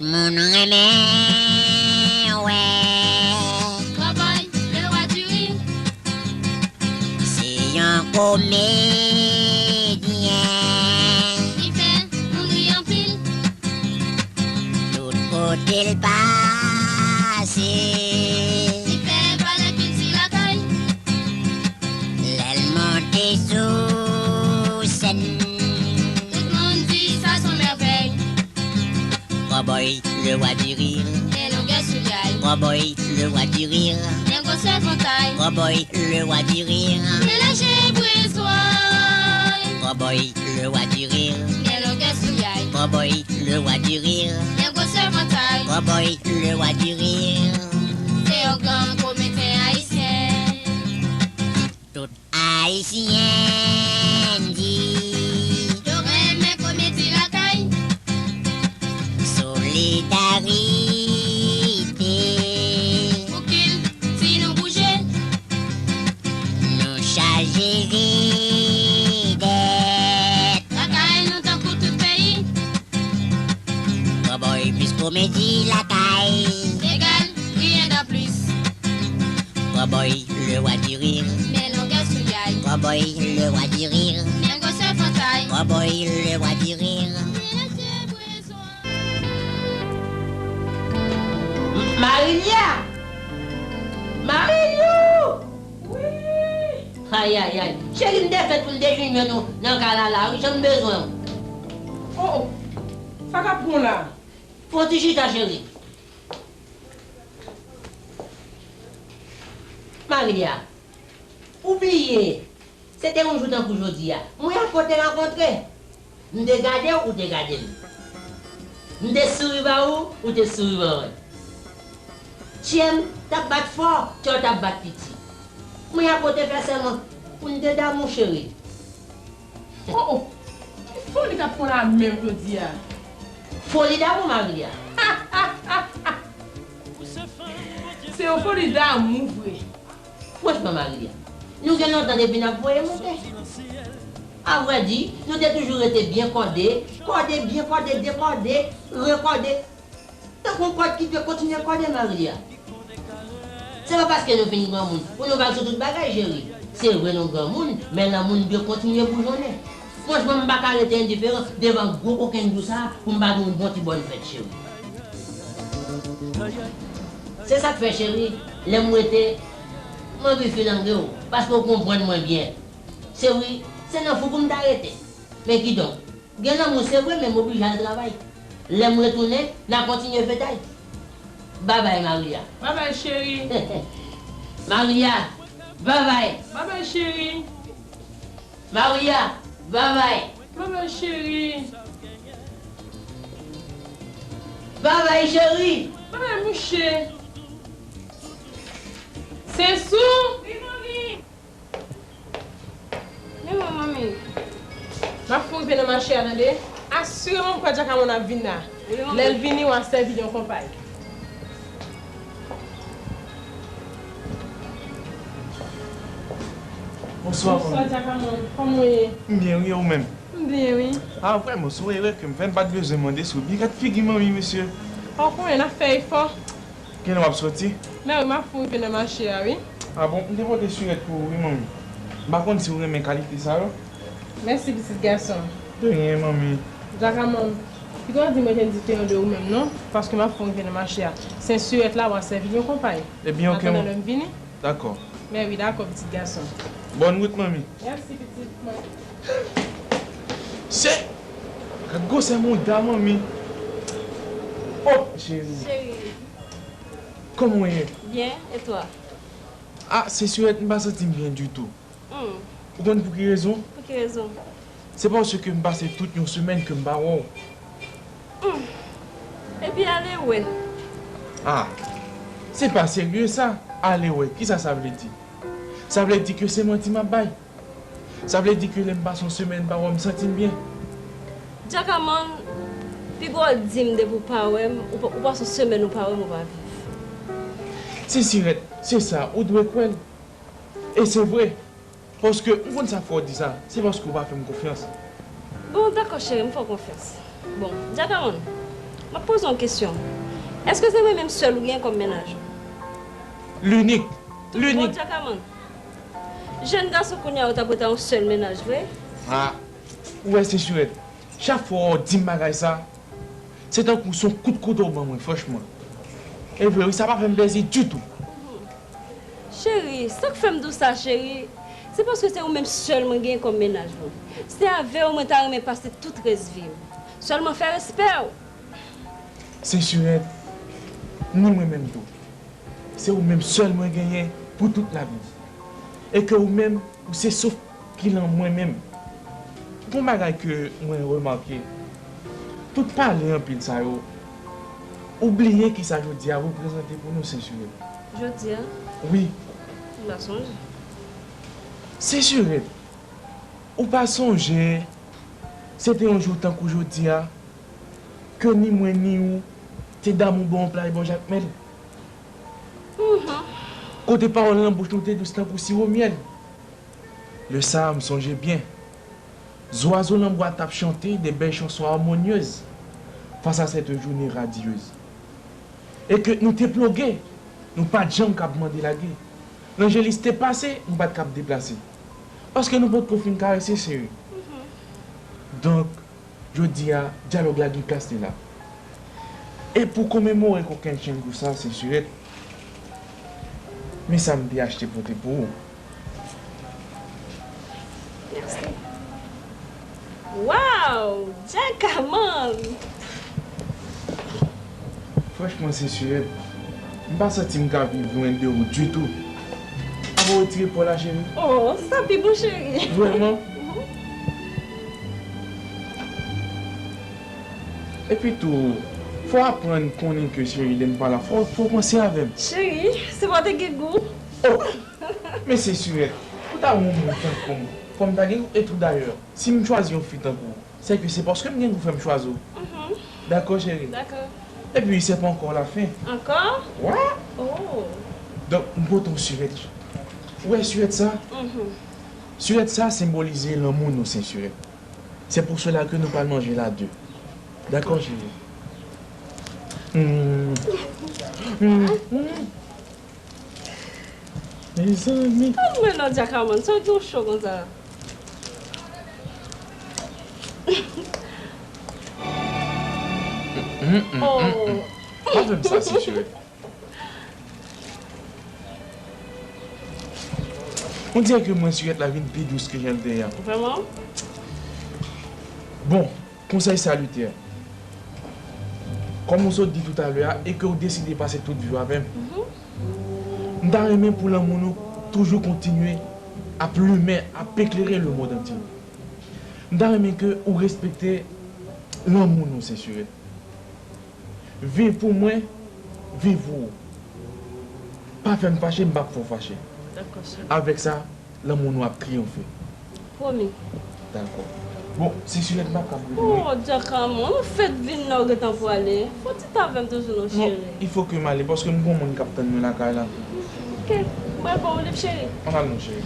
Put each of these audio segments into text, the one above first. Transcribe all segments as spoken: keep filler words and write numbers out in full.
Moun renmen wè. Cowboy, le roi du rire. Se yon komedyen. Li fè moun ri anpil. Tout kote l pase. Li fè valè kilti lakay. Lè l monte sou sèn. Tout moun di sa s on mèvèy. Cowboy, le roi du rire. Men longè soulye. Cowboy, le roi du rire. Men gwosè vantay. Cowboy, le roi du rire. Men lajè brezway. Cowboy, le roi du rire. Men longè soulye. Cowboy, le roi du rire. Men gwosè vantay. Cowboy, le roi du rire. Se yon gran komedyen ayisyen. Tout Ayisyen di. Yo renmen komedi lakay. Solidarite. Pou kilti nou bouje. Nou chaje vedèt. Lakay nou tankou tout peyi. Cowboy plis komedi lakay. Egal, rien de plus. Cowboy, le roi du rire. Men longè soulye. Cowboy, le roi du rire. Men gwosè vantay. Cowboy, le roi du rire. Marilia! Marilou! Wi! Ayayay. Cheri, m te fèt pou m te vin jwenn ou nan kay la la, wi, jan m bezwen w. Oh, oh. Sa k ap pran w la? Fè yon ti chita, cheri. Marilia, ou bliye, se te yon jou tankou jodi a. Mwen ak ou te rankontre. M te gade w, ou te gade m. M te souri ba ou, ou te souri ba mwen. Tchè m t ap bat fò, tchè w t ap bat piti. Mwen ak ou te fè sèman pou n te damou, cheri. Oh, oh. Ki foli k ap pran la menm jodi a? Foli damou, Marilia. Se yon foli damou vre. Franchman, Marilia, nou gen lontan depi n ap voye monte. Avrèdi, nou te toujou rete byen kòde, kòde, byen kòde, dekòde, rekòde. Tankou yon kòd ki dwe kontinye kòde, Marilia. Se pa paske nou fin granmoun pou nou bal sou tout bagay, cheri. Se vre nou granmoun, men lanmou n dwe kontinye boujonnen. Franchman, m pa ka rete endiferan devan gwo kokenn jou sa a pou m pa di w yon bon ti bòn fèt, cheri. Se sa k fè, cheri, lè m rete, m anvi filange w, paske w konprann mwen byen. Se wi, se nan fou pou m ta rete. Men kidonk, gen lanmou se vre, men m oblije al travay. Lè m retounen, n a kontinye fetay. Babay, Maria. Babay, cheri. Maria, babay. Babay, cheri. Maria, babay. Babay, cheri. Babay, cheri. Babay, mouche. Sensou. Wi, manmi. Men mwen, manmi. M ap fon rive nan mache a, tande. Asireman m kwè Djakamòn ap vin la. Wi, manmi. Lè l vini, w a sèvi l yon konpay. Bonswa, manmi. Bonswa, Djakamòn. Kòman w ye? M byen, wi, e ou menm? M byen, wi. A, vrèman, se yon erè ke m fè, m pa t bezwen mande si w byen. Gad figi manmi, mesye. Ou konnen, n ap fè efò. Kilè w ap soti? Mè wi, m ap fon rive nan mache a, wi. A bon, m te pote sirèt pou ou, wi, manmi. M pa konn si w renmen kalite sa yo. Mèsi, pitit gason. De rien, manmi. Djakamòn, piga w di mwen te diferan de ou menm, non? Paske m ap fon rive nan mache a. Sen sirèt la, w a sèvi l yon konpay. Ebyen, oke, manmi. An atandan lè m vini. Dakò. Mè wi, dakò, pitit gason. Bòn wout, manmi. Mèsi, pitit mwen. Se, gad gwosè mouda, manmi. Oh, cheri. Cheri. Kòman w ye? Byen, e twa? A, se sirèt, m pa santi m byen ditou. Hmm. Ou konn pou ki rezon? Pou ki rezon? Se paske m pase tout yon semèn ke m pa wè w. Hmm. Epi ale wè. A, se pa serye sa, ale wè. Kisa sa vle di? Sa vle di ke se manti m ap bay. Sa vle di ke lè m pase yon semèn pa wè w, m santi m byen. Djakamòn, piga w di m depi w pa wè m, ou pa, ou pase yon semèn ou pa wè m, ou pa viv. Se sirèt, se sa, ou dwe kwè l. E se vre. Paske m konn sa k fè w di sa, se paske w pa fè m konfyans. Bon, dakò, cheri, m fè w konfyans. Bon, Djakamòn, M ap poze w yon kesyon. Èske se mwen menm sèl ou gen kòm mennaj ou? Linik. Linik. Bon, Djakaman. Jèn gason kounye a, ou t ap rete a yon sèl mennaj vre? Ah, ou wè, Sensirèt, chak fwa w di m bagay sa, se tankou se yon kout kouto w ban mwen, franchman. E vre, wi, sa pa fè m plezi ditou. Cheri, sa k fè m di w sa, cheri, se paske se ou menm sèl mwen gen kòm mennaj mwen. Se avè w mwen ta renmen pase tout rès vi m. Sèlman fè respè w. Sensirèt, ni mwen menm tou. Se ou menm sèl mwen genyen pou tout lavi. E ke ou menm, ou se souf ki lan mwen menm. Gon bagay ke mwen remake, tout pale anpil sa yo, ou bliye kisa jodi a reprezante pou nou, Sensirèt. Jodi a? Wi. M pa sonje. Sensirèt, ou pa sonje, se te yon jou tankou jodi a, ke ni mwen ni ou te damou bò yon play bò jakmèl. Mhm. Kote pawòl nan bouch nou te dous tankou siwo myèl. Lè sa a, m sonje byen. Zwazo nan bwa t ap chante de bèl chanson amonyez fas a sèt jounen radyez. E ke nou te ploge, nou pa t janm kab mande lage. Lanjelis te pase, nou pa t kab deplase. Paske nou potko fin karese, cheri. Mhm. Donk, jodi a, dyalòg la gen plas li la. E pou komemore kokennchenn jou sa, Sensirèt, men sa m te achte pote pou ou. Mèsi. Waw! Djakaman! Franchman, Sensirèt, m pa santi m ka viv lwen de ou ditou. Avan w retire pò la, cheri. Oh, sa pi bon, cheri. Vrèman? Mhm. Epi tou, fò w aprann konnen ke, cheri, lè m pa la, fò, fò w panse avè m. Cheri, se pa w te gen gou. Oh! Men Sensirèt, pou ta yon moun tankou m, fò m ta gen gou. E tou dayè, si m chwazi yon fi tankou w, se ke se paske m gen gou fè m chwazi w. Mhm. Dakò, cheri? Dakò. Epi, se pa ankò lafen. Ankò? Wè. Oh. Donk, m pote yon sirèt. Ou wè sirèt sa? Mhm. Sirèt sa senbolize lanmou nou, Sensirèt. C'est pour cela que nou pral manje la de. Dakò, cheri? Mm. Mm. Mm. Mezanmi. Tann mwen non, Djakaman, sa w gen w cho konsa? Mm, mm, mm, mm. Oh. Pa fè m sa, Sensirèt. On dirè ke mwen, sirèt la vin pi dous ke jan l te ye a. Vrèman? Bon, konsèy salitè. Kòm ou sot di toutalè a, e ke ou deside pase tout vi w avè m, mhm, m ta renmen pou lanmou nou toujou kontinye ap limen, ap eklere lemonn antye. M ta renmen ke ou respekte lanmou nou, Sensirèt. Viv pou mwen, viv pou ou. Pa fè m fache, m p ap fè w fache. Dakò, cheri. Avèk sa, lanmou nou ap triyonfe. Pwomi. Dakò. Bon, Sensirèt, m p ap kab rete, wi. Oh, Djakaman, ou fèk vin la, ou gentan pwale. Fò w ti ta avè m toujou non, cheri. Non, il faut que m ale, paske m gon moun k ap tann mwen lakay la. Ok, m pral ba w liv, cheri. Ann al non, cheri.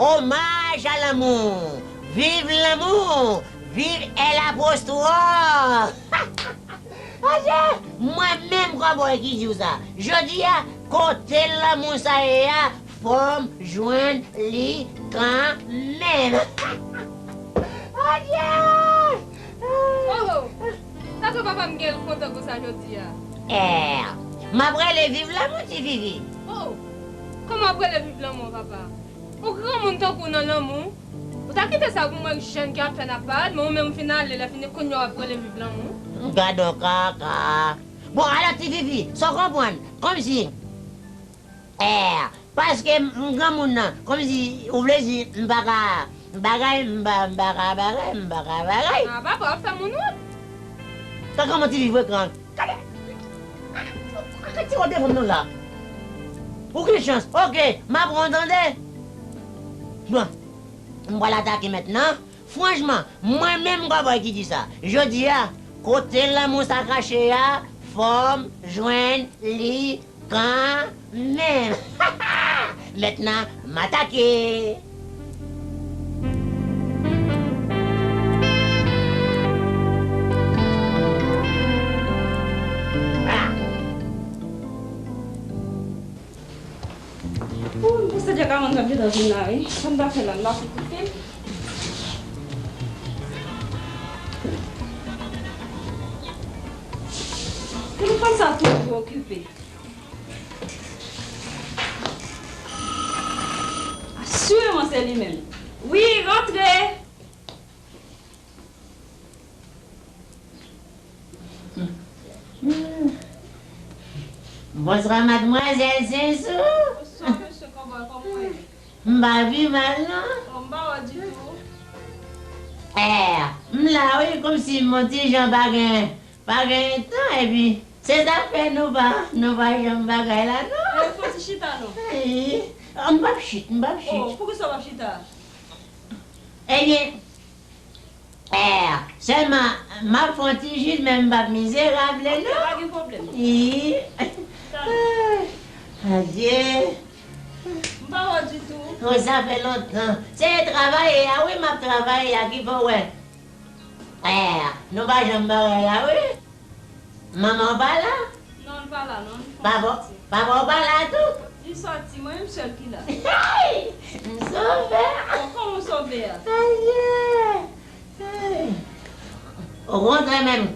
Omaj a lanmou! Viv lanmou! Viv L apostwòf! Aje! Mwen menm kòbòy ki di w sa. Jodi a, kote lanmou sa ye a, fò m jwenn li kanmenm. Aje! Oh! Sa fè papa m gen l kontan konsa jodi a? Eh, m ap rele viv lanmou, ti Vivi. Oh! Kòman w ap rele viv lanmou, papa? Yon granmoun tankou w nan lanmou? Ou ta kite sa pou mwen, jèn ki ap fè n ap parèt, men ou menm ou fin ale, lè fini kounye a w ap rele viv lanmou? Gad on kaka. Bon, alò, ti Vivi, sa w konprann? Kòmsi, eh, paske m, m granmoun nan, kòmsi ou vle di m pa ka bagay, m pa, m pa ka bagay, m pa ka bagay. Ah, papa, w ap fè moun wont. Kaka, manti li vre, gran. Gade, gade ti wòt devan m nan la. Ou gen chans. Ok, m ap pran w tande. Bon, m pral atake mentnan. Franchman, mwen menm kòbòy ki di sa. Jodi a, kote lanmou sa kache a, fò m jwenn li kanmenm. Mentnan, m atake. Gentan vin la, wi. Sa m ta fè la, m pa fè kout fil. Telefòn sa toujou okipe. Asireman se li menm. Wi, rantre! Bonswa, madmwazèl Sensou. Bonswa, mesye Kòbòy, kòman w ye? M pa pi mal, non. Oh, m pa wè w ditou. Eh, m la, wi, kòmsi m on ti jan pa gen, pa gen tan, epi se zafè nou pa, nou pa janm bagay la, non. Eh, fè yon ti chita, non. Eh, oh, m p ap chit, m p ap chit. Oh, poukisa w p ap chita? Ebyen, eh, sèlman, m ap fè yon ti chit, men m p ap mizerab, non. Ok, pa gen pwoblèm. Wi. Talè. Adye. M pa wè w ditou. Oh, sa fè lontan. Se travay a, wi, m ap travay a, ki fè w wè. Eh, nou pa janm bagay la, wi. Manman w pa la? Non, l pa la, non, li fè yon soti. Papa w pa la tou? Li soti, mwen menm sèl ki la. Hey! M sove! Bon, kòman w sove a? Adye! Hey! Okontrè menm,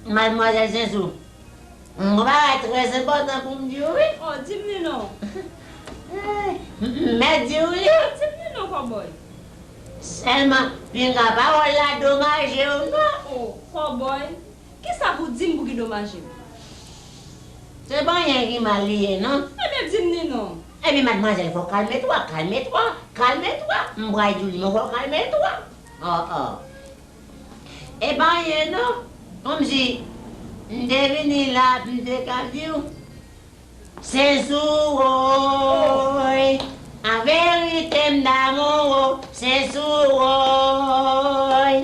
madmwazèl Sensou, m gen yon bagay trè enpòtan pou m di w, wi. Oh, di m li non. Hey! M, m mèt di w li? Oh, di m li non, Kòbòy. Sèlman, pinga pawòl la domaje w, non. Oh, Kòbòy. Kisa pou di m pou ki domaje m? Se pa anyen ki mal li ye, non. Ebyen, di m ni non. Ebyen, madmwazèl, fò w kalme twa, kalme twa, kalme twa. M pral di w li, men fò w kalme twa. Oh, oh. E pa anyen, non. Kòmsi m te vini la, m te ka di w. Sensou woy, an verite m damou w, Sensou woy.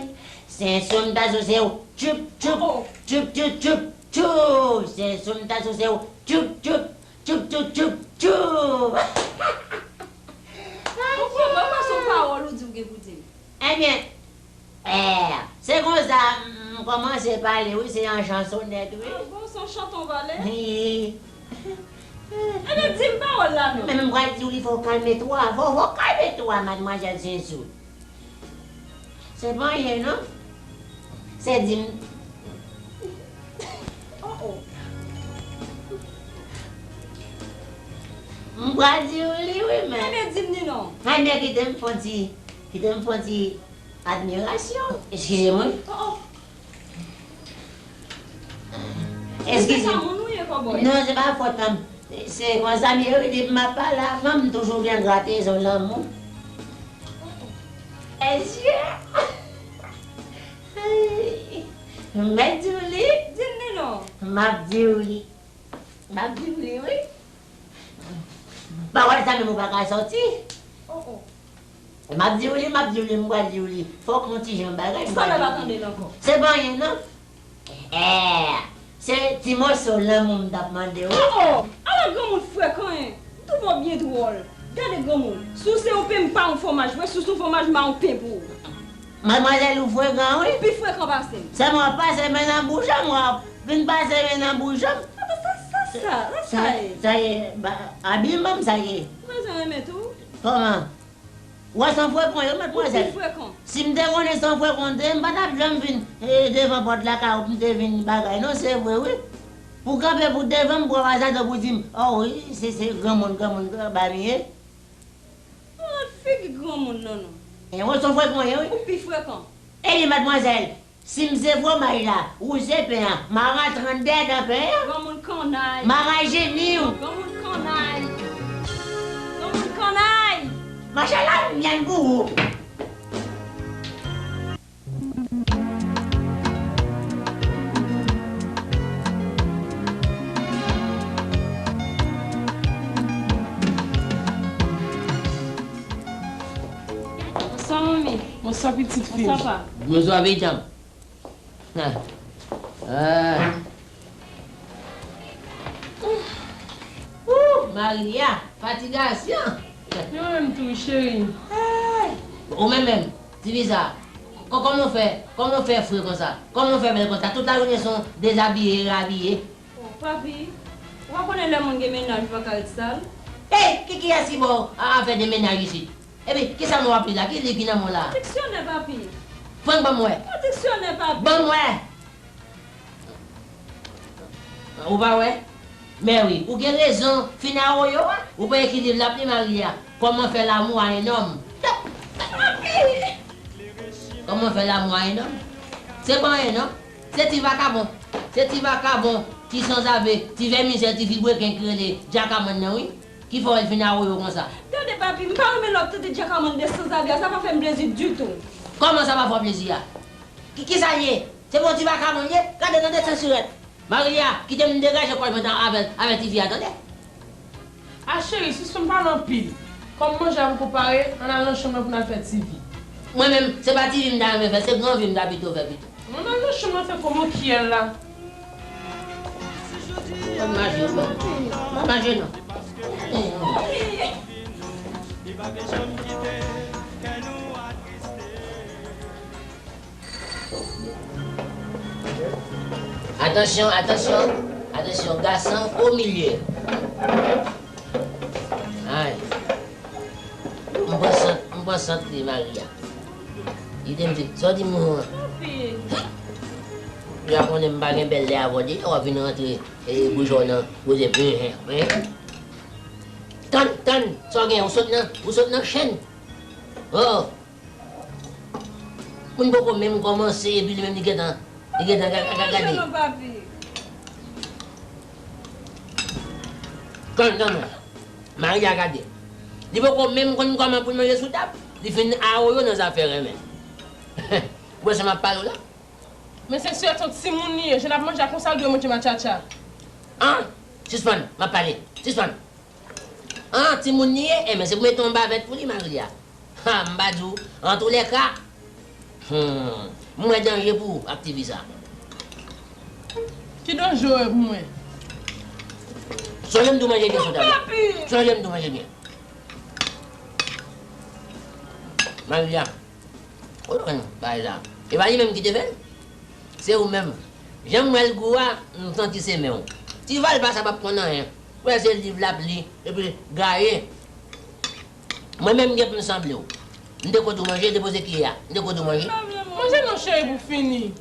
Sensou m ta souse w, tchoup, tchoup, tchoup, tchoup, tchoup, tchoup. Sensou m ta souse w, tchoup, tchoup, tchoup, tchoup, tchoup, tchoup. Ou konprann pa se yon pawòl ou di w gen pou di m. Ebyen, Eh, se konsa m kòmanse pale, wi, se an chansonèt, wi. Ah bon, se an chanton w pale? Wi. Ebyen, di m pawòl la non. Men m pral di w li fò w kalme twa, fò, fò w kalme twa, madmwazèl Sensou. Se pa anyen, non. Se di m. Oh, oh. M pral di w li, wi, men. Ebyen, di m ni non. Ebyen, kite m fè yon ti, kite m fè yon ti Admirasyon. Eskize mwen. Oh, oh. Eskize. Se pa moun ou ye, kòbòy. Non, se pa fòt pa m. Se konsa m ye, wi, depi m ap pale avè w, m toujou gen gratezon lanmou. Mesye. M mèt di w li. Di m li non. M ap di w li. M ap di w li, wi. Pawòl sa menm ou pa ka sòti. Oh, oh. M ap di w li, m ap di w li, m pral di w li. Fòk yon ti jan bagay m pral di w li. Sa w pa tande l ankò? Se pa anyen, non. Eh, se ti moso lanmou m t ap mande w. Oh, oh! Ala granmoun frekan, en! M twouve w byen dwòl. Gade granmoun. Si w se yon pen, m pa yon fwomaj vre. Si w se yon fwomaj, m pa yon pen pou ou. Madmwazèl, ou frekan, wi. Ou pi frekan pase m. Sèlman w ap pase men nan bouch an, w ap vin pase men nan bouch an. Sa, sa, sa, sa, sa, sa ye. Sa ye, ba, abiman m sa ye. Ou bezwen renmen tou? Kòman? Ou wè san frekan yo, madmwazèl. Ou pi frekan. Si m te konnen san frekan w te ye, m pa t ap janm vin, eh, devan pòt lakay ou pou m te vin bagay. Non, se vre, wi. Pou kanpe pou devan m, pou w wè sa tou pou di m, oh, wi, se, se granmoun, granmoun, granmoun m ye. Ou nan figi granmoun, non, non. E, ou san frekan ye, wi. Ou pi frekan. Ebyen, madmwazèl, si m se fwomaj la, ou se pen an, m a rantre anndan pen an. Granmoun kannay. M a rajeuni w. Granmoun kannay. Granmoun kannay. Machala, m jwenn pou ou. Bonswa, manmi. Bonswa, pitit fi m. Bonswa, pa. Bonswa, pitit. Ah. Ah. Ooh, Maria, fatigasyon. Mwen menm tou, wi, cheri. Ay. Ou menm menm, ti fi sa, kò-, kòman w fè, kòman w fè fre konsa? Kòman w fè bèl konsa? Tout lajounen se yon dezabiye, rabiye. Oh, papi, ou pa konnen lè moun gen mennaj, ou pa ka ret sal? Ey, ki kiyès ki ba w a, afè de mennaj isit? Epi, kisa m w ap li la? Ki liv ki nan men w la? Diksyonè, papi. Frank, ban m wè. Yon diksyonè, papi. Ban m wè. Ou pa wè? Mèwi, ou gen rezon, fin awoyo a, ou pa ekri liv l ap li Maria, Comment faire l'amour à un homme. Comment faire l'amour à un homme? Se pa anyen non. Se ti vakabon. Se ti vakabon, ti sanzave, ti vèmizè, ti vibrekin ki rele Djakamann nan wi. Ki fè w fin awoyo konsa. Gade papi, m pa renmen lè w ap tande Djakamann de sanzave a, sa pa fè m plezi ditou. Kòman sa pa fè w plezi a? Ki, kisa l ye? Se pa yon ti vakabon l ye? Gade, tande sansirèt. Maria, kite m degaje kò mwen avè, avè ti fi a, tande? A cheri, sispann pale anpil. Kòm manje a poko pare, ann al nan chanm nan pou n al fè ti vi. Mwen menm, se pa ti vi m ta renmen fè, se gran vi m ta pito fè pito. Ann al nan chanm nan fè kòman kiyè l la. Mwen manje, mwen. Mwen manje non. Atansyon, atansyon, atansyon, gason o milye. Ay. M pran sant, m pran sant li, Maria. Li te m di, sa w di moun an? Ou ja konnen m pa gen bèl lè avè w, deja w ap vin rantre, e, bouch w nan koze, hen, hen. Tann, tann, sa w gen, ou sot nan, ou sot nan chèn. Oh. Moun poko menm kòmanse epi li menm li gentan, li gentan ga-, ga-, ga-, gade. Manje non, papi. Tann, tann. Maria gade. Li poko menm konn kòman pou l manje sou tab. Li fin awoyo nan zafè renmen. Ou wè sa m ap pale w la? Men se sèten timoun li ye, jan l ap manje a konsa l dwe manje matchatcha. An? Sispann, m ap pale. Sispann. An, timoun li ye? Enben, se pou mete yon bavèt pou li, Maria. Ha, m pa di w. Antoulèka, hmm, m wè danje pou ou ak ti fi sa. Ki danje w wè pou mwen? Sonje m di w manje byen sou tab la. Papi! Sonje m di w manje byen. Maria, kote w jwenn bagay sa? E pa li menm ki te fè l? Se ou menm. Jan m wè l gou a, m santi se men w. Ti Valpa sa p ap konn anyen. Ou wè se liv l ap li, epi gaye. Mwen menm m gen pou m sanble w. M te kote w manje, depoze kiyè a. M te kote w manje. Manje non cheri pou fini.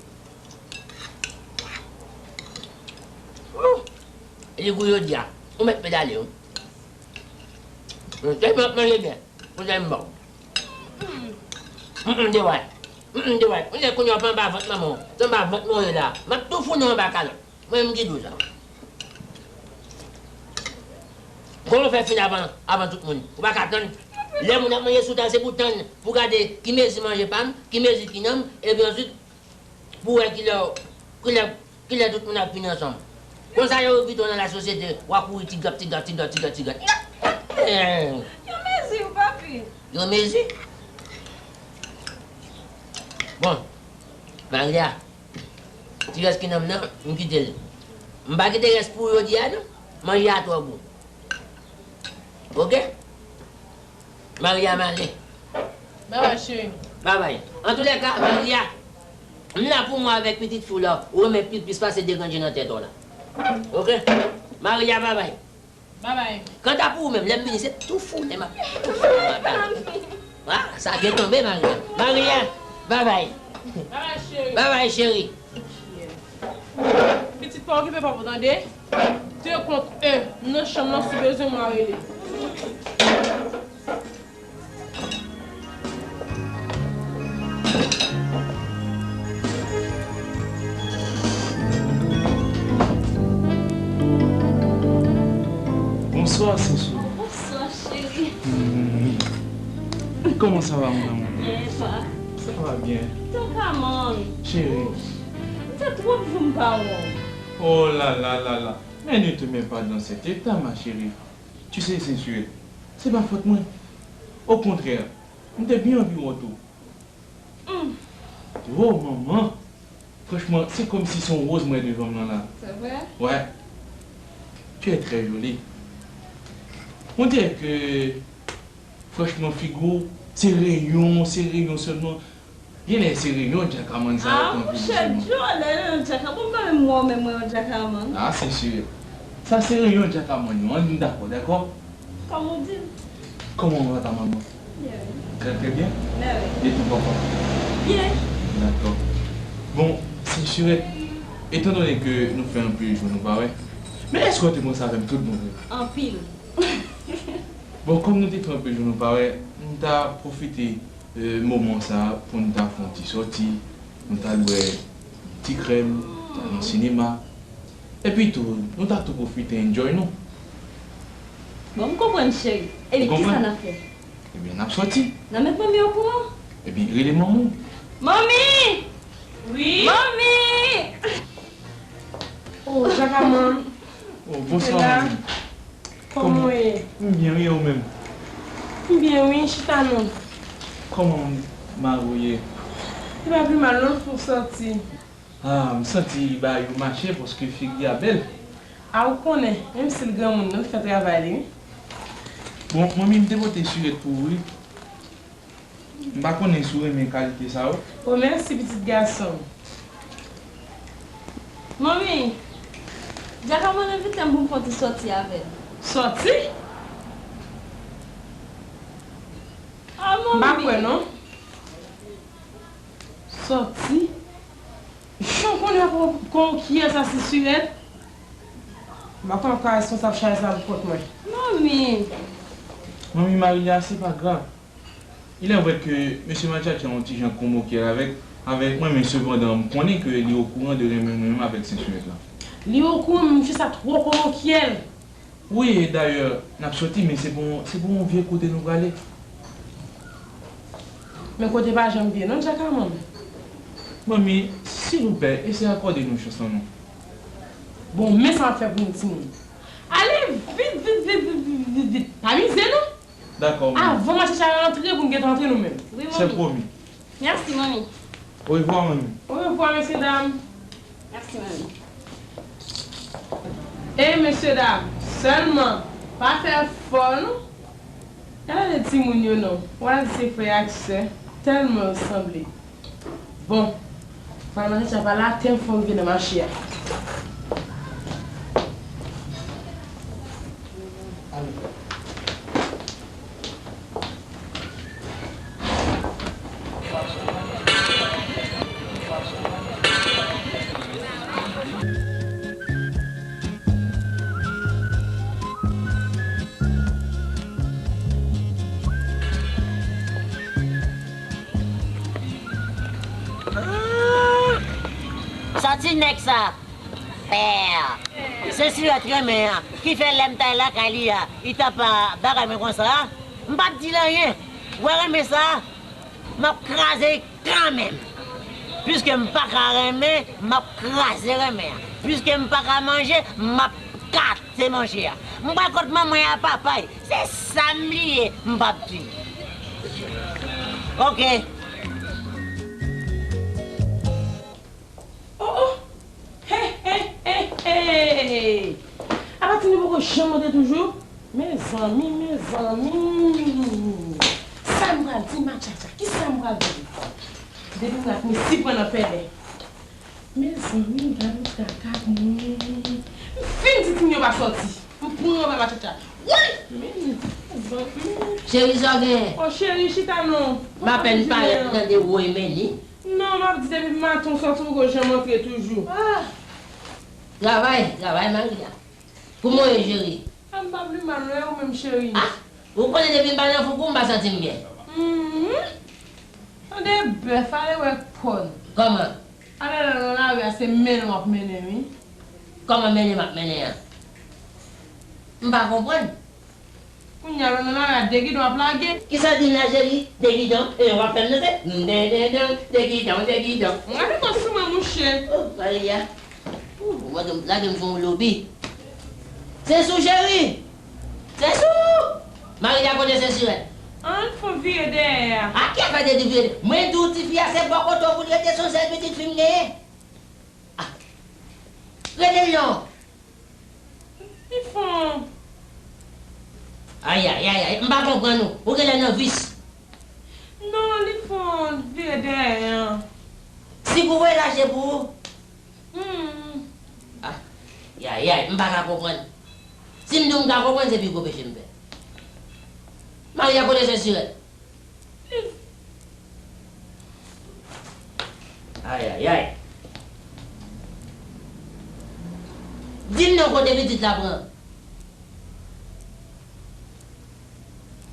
Ooh! Li gou jodi a. Ou mèt pedale wi. Tèlman w ap manje byen. Pou tèlman m ba w. Mm, mm, de wè. Mm, mm, de wè. Ou nèk kounye a w pa anba vant manman w. Se anba vant mwen w ye la. M ap tou founen w anba kalòt. Mwen menm ki di w sa. Kòman w fè fin avan, avan tout moun? Ou pa ka tann? Lè moun ap manje sou tab, se pou tann, pou gade ki mezi manje pa m, ki mezi ki nan m, epi answit, pou wè kilè, kilè, kilè tout moun ap vini ansanm. Konsa yo envite w nan lasosyete, w a kouri ti granp, ti granp, ti granp, ti granp, ti granp. Yo mezi w, papi. Yo mezi? Bon, Maria, ti rès ki nan m nan, m kite l. M pa kite rès pou ou jodi a non. Manje a twò gou. Oke? Maria, m ale. Babay, cheri. Babay. Antoulèka, Maria, m la pou mwen avèk pitit fi w la. Ou renmen pi plis pase de grenn je nan tèt ou la. Oke? Maria, babay. Babay. Kanta pou ou menm, lè m vini, se tou founen m ap tou founen w anba kalòt. Ah, sa gen tonbe, Maria. Maria, babay. Babay, cheri. Babay, cheri. Pitit, pa okipe papa w, tande? Te kont e nan chanm nan, si w bezwen mwen, rele. Bonswa, Soso. Bonswa, cheri. Hmm. Kòman sa va, mon amour? Byen, e pa? Sa va byen. Djakamann. Cheri. Ou, m fè twòp jou m pa wè w. Oh là là là là. Mais ne te mets pas dans cet état, ma chérie. Tu sais, Sensue, se pa fòt mwen. Okontrè, m te byen anvi wè w tou. Mm. Oh, manman! Franchman, se kòmsi se yon woz m wè devan m nan la. C'est vrai? Ouais. Tu es très jolie. On dirait que, franchman, figi w, se reyon, se reyon sèlman. Genlè se reyon djakamann sa yo. Ah, monchè, Djo, lè reyon djakamann, m pa menm wè w menm reyon djakamann. Ah, Sensue. Sa se reyon djakamann yo, ann dakò, dakò? Kòm ou di l. Kòman va ta manman? Byen, wi. Très, très bien. Mèsi. E ton papa? Byen. Dakò. Bon, sè Sirèt, etandone ke nou fè anpil jou nou pa wè, men èske w te panse avè m tout bon vre? Anpil. Bon, kòm nou te fè anpil jou nou pa wè, m ta pwofite, e, moman sa a pou n ta fè yon ti sòti, nou ta al bwè yon ti krèm, ta al nan sinema. Epi tou, nou ta tou pwofite enjoy nou. Bon, m konprann, cheri. Epi, kisa n ap fè? Ebyen, n ap sòti. N a met manmi okouran. Epi, rele manman w. Manmi! Wi? Manmi! Oh, Jakaman. Oh, bonswa, manmi. Kòman w ye? M byen, wi, e ou menm? M byen, wi, chita non. Kòman mari w ye? Li pa pi mal non, l fon sòti. Ah, m santi bagay yo mache paske figi a bèl. A, ou konnen, menm si l granmoun, non, l fè travay li, wi. Bon, manmi, m te pote sirèt pou ou, wi. M pa konnen si w renmen kalite sa yo. O, mèsi, pitit gason. Manmi, Jakaman envite m pou m fè yon ti sòti avè l. Sòti? Ah, manmi. M pa kwè, non. Sòti? Jan w konnen ak yon, yon kiyès asisirèt? M pa kwè m ap ka responsab chay sa pou kont mwen. Manmi. Manmi Maria, se pa grav. Il est vrai que mesye Matchatcha yon ti jan komoke avèk, avèk mwen, men sepandan, m konnen ke li okouran de renmen mwen menm avèk sè Sirèt la. Li okouran, men misye sa twò komoke. Wi, e dayè, n ap sòti, men se pou, se pou yon vye kote nou prale. Men kote pa janm vye, non, Jakaman. Manmi, silvouplè, eseye akòde nou chans lan, non. Bon, men sa m ap fè pou nou, timoun. Ale vit, vit, vit. Pa mize, non. Dakò, manmi. Avan Matchatcha rantre, pou n gentan antre nou menm. Wi, manmi. Se pwomi. Mèsi, manmi. Orevwa, manmi. Orevwa, mesye dam. Mèsi, manmi. E, mesye dam, sèlman, pa fè fò, non. Gade timoun yo, non. W a di se frè ak sè. Tèlman yo sanble. Bon, fò Matchatcha pa la, tè m fò rive nan mache a. Sa ti nèg sa fè a. Se sirèt renmen an ki fè lè m t al lakay li a, li t ap bagay mwen konsa a. M p ap di l anyen. Ou wè renmen sa a? M ap kraze li kanmenm. Piske m pa ka renmen, m ap kraze renmen an. Piske m pa ka manje, m ap kate manje a. M pral kot manman y a papa y. Se sa m li ye, m p ap di. Oke. Oh, oh! Hey, hey, hey, hey! Apa timoun poko janm monte toujou? Mezanmi, mezanmi! Sa m pral di Matchatcha? Kisa m pral di? Depi m rat mesi pran nan pèlen. Mezanmi, gade kaka mwen. M fin di timoun yo pa sòti. M pran anba Matchatcha. Woy! Men mezanmi. Cheri, sa w genyen? Oh, cheri, chita non. M apèn parèt tande woy men li. Non, m ap di depi maten w sòti ou poko janm antre toujou. Ah! Travay, travay, Maria. Kouman w ye, cheri? Ah, m pa pi mal non, e ou menm, cheri? Ah! Ou konnen depi m pa nan foukou, m pa santi m byen. Mhm. Tande bèf, ale wè kòn. Kòman? Ale la nan lari a, se mennen w ap mennen, wi. Kòman mennen m ap mennen an? M pa konprann. Kounye a, lè w nan lari a, de gidon w ap lage. Kisa w di m la, cheri? De gidon? E w ap fè m danse? Den, den, den, de gidon, de gidon. Gade kò sou mwen, mouche. Oh, Maria. Oh, lage m, lage m sou yon lobi. Sensou, cheri! Sensou! Maria, kote Sensirèt? Ann fè yon vire dèyè a. A ki afè de vire? Mwen di w tifi a se bò kote w pou l rete, se yon sèl pitit fi m genyen. Ah. Rele l non. Li fon. Ayayayay, m pa konprann ou. Ou genlè nan vis. Non, li fon vire dèyè an. Si pou voye lache pou ou? Hmm. Ah, yayay, m pa ka konprann. Si m di w m ka konprann, se pi gwo peche m fè. Maria, kote sensirèt? Ayayay. Di m non, kote pitit la pran?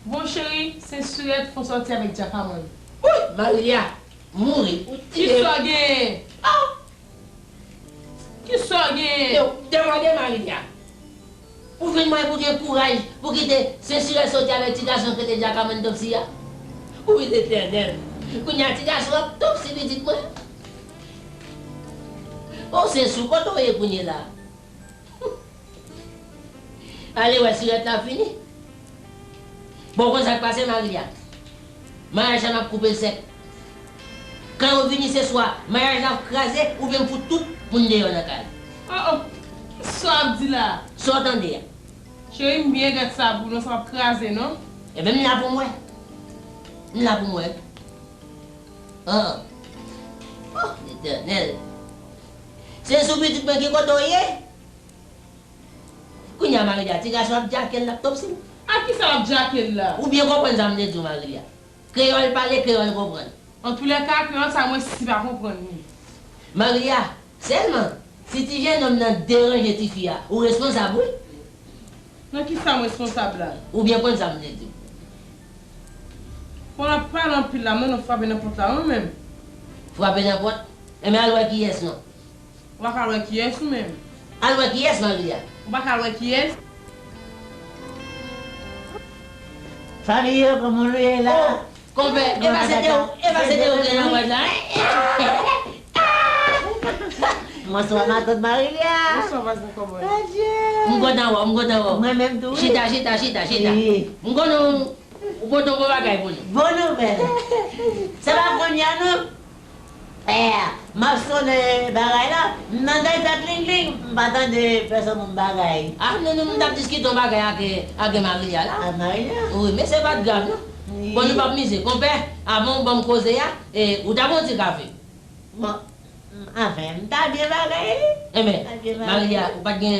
Bon, cheri, sensirèt fè w sòti avèk djakamann. Wi, Marilia, mouri. Ou tiye. Kisa w genyen? Ah! Kisa w genyen? Yo, demande Marilia. Ou vin mwen pou gen kouraj pou kite sensirèt sòti avèk ti gason k rele djakamann Topsy a? Wi, Letènèl. Kounye a ti gason ap Topsy pitit mwen. O, Sensou, kote w ye kounye la? Ale wè si rèt la fini. Bon, konn sa k pase, Marilia? Maryaj la m ap koupe l sèk. Kan yo vini se swa maryaj la ap kraze oubyen m fout tout moun deyò nan kay. Oh, oh. Sa w ap di la? Sa w tande a? Cheri, m byen gad sa pou nou, sa p ap kraze, non. Ebyen, m la pou m wè. M la pou m wè. Ah. Oh, Letènèl. Sensou pitit mwen, ki kote w ye? Kounye a, Marilia, ti gason ap djake l, l ap Topsy. A kisa l ap djake l la? Ou byen konprann sa m te di w, Marilia. Kreyòl pale, kreyòl konprann. Antoulèka, kreyòl sa, mwen si pa konprann li. Marilia, sèlman, si ti jennonm nan deranje tifi a, ou responsab, wi. Nan kisa m responsab la? Ou byen konn sa m te di w. Bon, n ap pale anpil la, mwen, nou frape nan pòt la, wi, menm. Frape nan pòt? Enben, al wè kiyès non. Ou pa ka wè kiyès ou menm? Al wè kiyès, Marilia. Ou pa ka wè kiyès? Fanmi yo, kòman nou ye la? Oh, konpè, e pa se te ou, e pa se te ou ki te nan pòt la, en? Bonswa, matant Marilia. Bonswa, vwazen kòbòy. Adye. M kontan wè w, m kontan wè w. Mwen menm tou, wi. Chita, chita, chita, chita. Wi. M konnen w, ou pote yon bon bagay pou nou. Bon nouvèl. Se pa kounye a, non. Eh, m ap sonnen bagay la, m tande fè kling kling, m pa tande pèsonn moun bagay. Ah, non, non, m t ap diskite yon bagay ak, eh, ak Marilia la. Ak Marilia? Wi, men se pa t grav, non. Wi. Bon, nou p ap mize. Konpè, avan w ban m koze a, eh, ou ta pran yon ti kafe? Bon, anfen, m ta byen bagay, wi. Enben, Marilia, ou pa t gen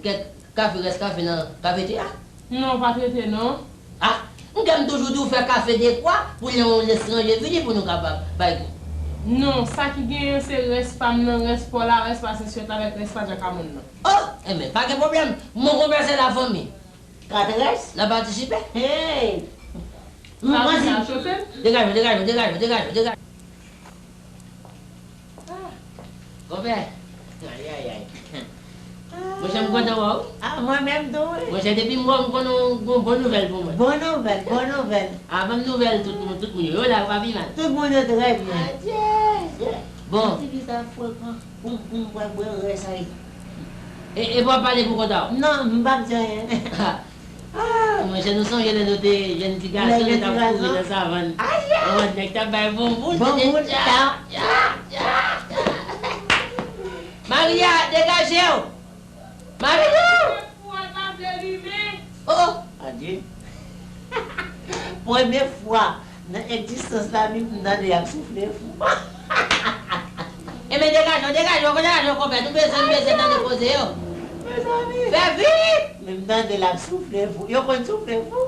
kèk kafe, rès kafe nan kafeterya? Non, pa t rete, non. Ah, m kwè m toujou di w fè kafe dekwa pou lè yon etranje vini pou nou kapab bay gout. Non, sa ki genyen se rès pa m nan, rès pa w la, rès pa sensirèt la avèk rès pa djakamann nan. Oh, enben, pa gen pwoblèm. Mon konpè se lafanmi. Katrès? N ap patisipe. Hey! M panse. Degaje w, degaje w, degaje w, degaje w, degaje w. Ah. Konpè. Ayayay. Monchè, m kontan wè w. Ah, mwen menm tou, wi. Monchè, depi m wè w, m konnen w gon bon nouvèl pou mwen. Bon nouvèl, bon nouvèl. Ah, ban m nouvèl tout moun, tout moun yo. Yo la, yo pa pi mal. Tout moun yo trè byen. Adye. Bon. Ti fi sa frekan. Pou m, pou m bwè, bwè rès a li. E, e w ap pale pou kont a w? Non, m p ap di anyen. Ah, monchè, nou sonje lè nou te jèn ti gason, nou t ap kouri nan savann. Ayayay! Nèg t ap bay bonbon, se te tcha, tcha, tcha, tcha. Maria, degaje w! Maria! Oh, oh, adye. Premye fwa nan egzistans la, m tande y ap soufle fou. Enben, degaje w, degaje w, degaje w, konpè. Nou bezwen, nou bezwen tande koze yo. Mezanmi. Fè vit! Men m tande l ap soufle fou. Yo konn soufle fou.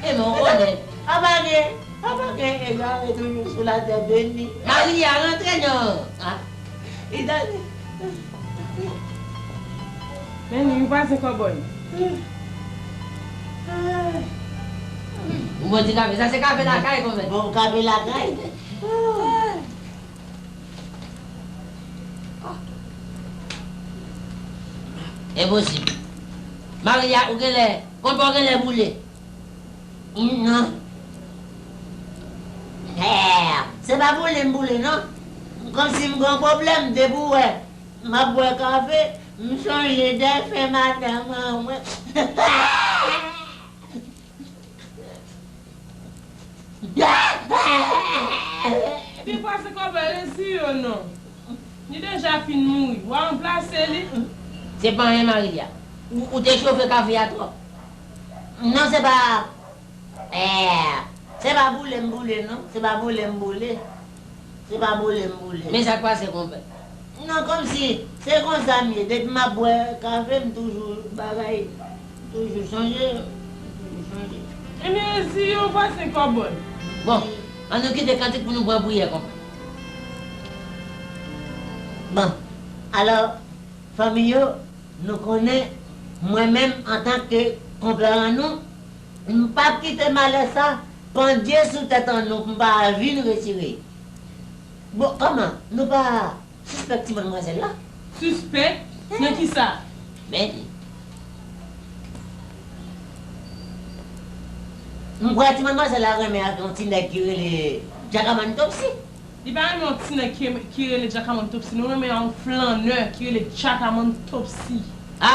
Enben, w konnen. Apa gen, apa gen egare toujou sou latè beni. Maria, rantre non. Ah. Idale. Men li, ou pa se kòbòy. Yon bon ti kafe. Sa se kafe lakay, konpè. Bon, kafe lakay. Enposib. Maria, ou genlè, konpè w genlè boule. Non. Hè, se pa boule m boule, non. Kòmsi m gen yon pwoblèm depi w wè m ap bwè kafe, m sonje dèfen madanm an mwen. Epi pase kòbè resi yo non. Li deja fin mouri. W a ranplase li. Se pa anyen, Maria. Ou, ou te chofe kafe a twòp. Non, se pa, eh, se pa boule m boule, non. Se pa boule m boule. Se pa boule m boule. Men sa k pase, konpè? Non, kòmsi, se konsa m ye. Depi m ap bwè kafe, m toujou bagay, m toujou sonje. Ebyen, resi yo pase kòbòd. Bon, ann nou kite kantik pou nou pran priyè, konpè. Bon, alò, fanmi yo, nou konnen, mwen menm, antanke konpè an nou, m p ap kite malè sa pandye sou tèt an nou, pou m pa vin retire. Bon, kòman? Nou pa sispèk ti madmwazèl la? Sispèk? Nan kisa? Men, m kwè ti madmwazèl la renmen ak yon ti nèg ki rele Djakaman Topsy. Li pa renmen yon ti nèg ki, ki rele Djakaman Topsy, non, renmen yon flannè ki rele Djakaman Topsy. A!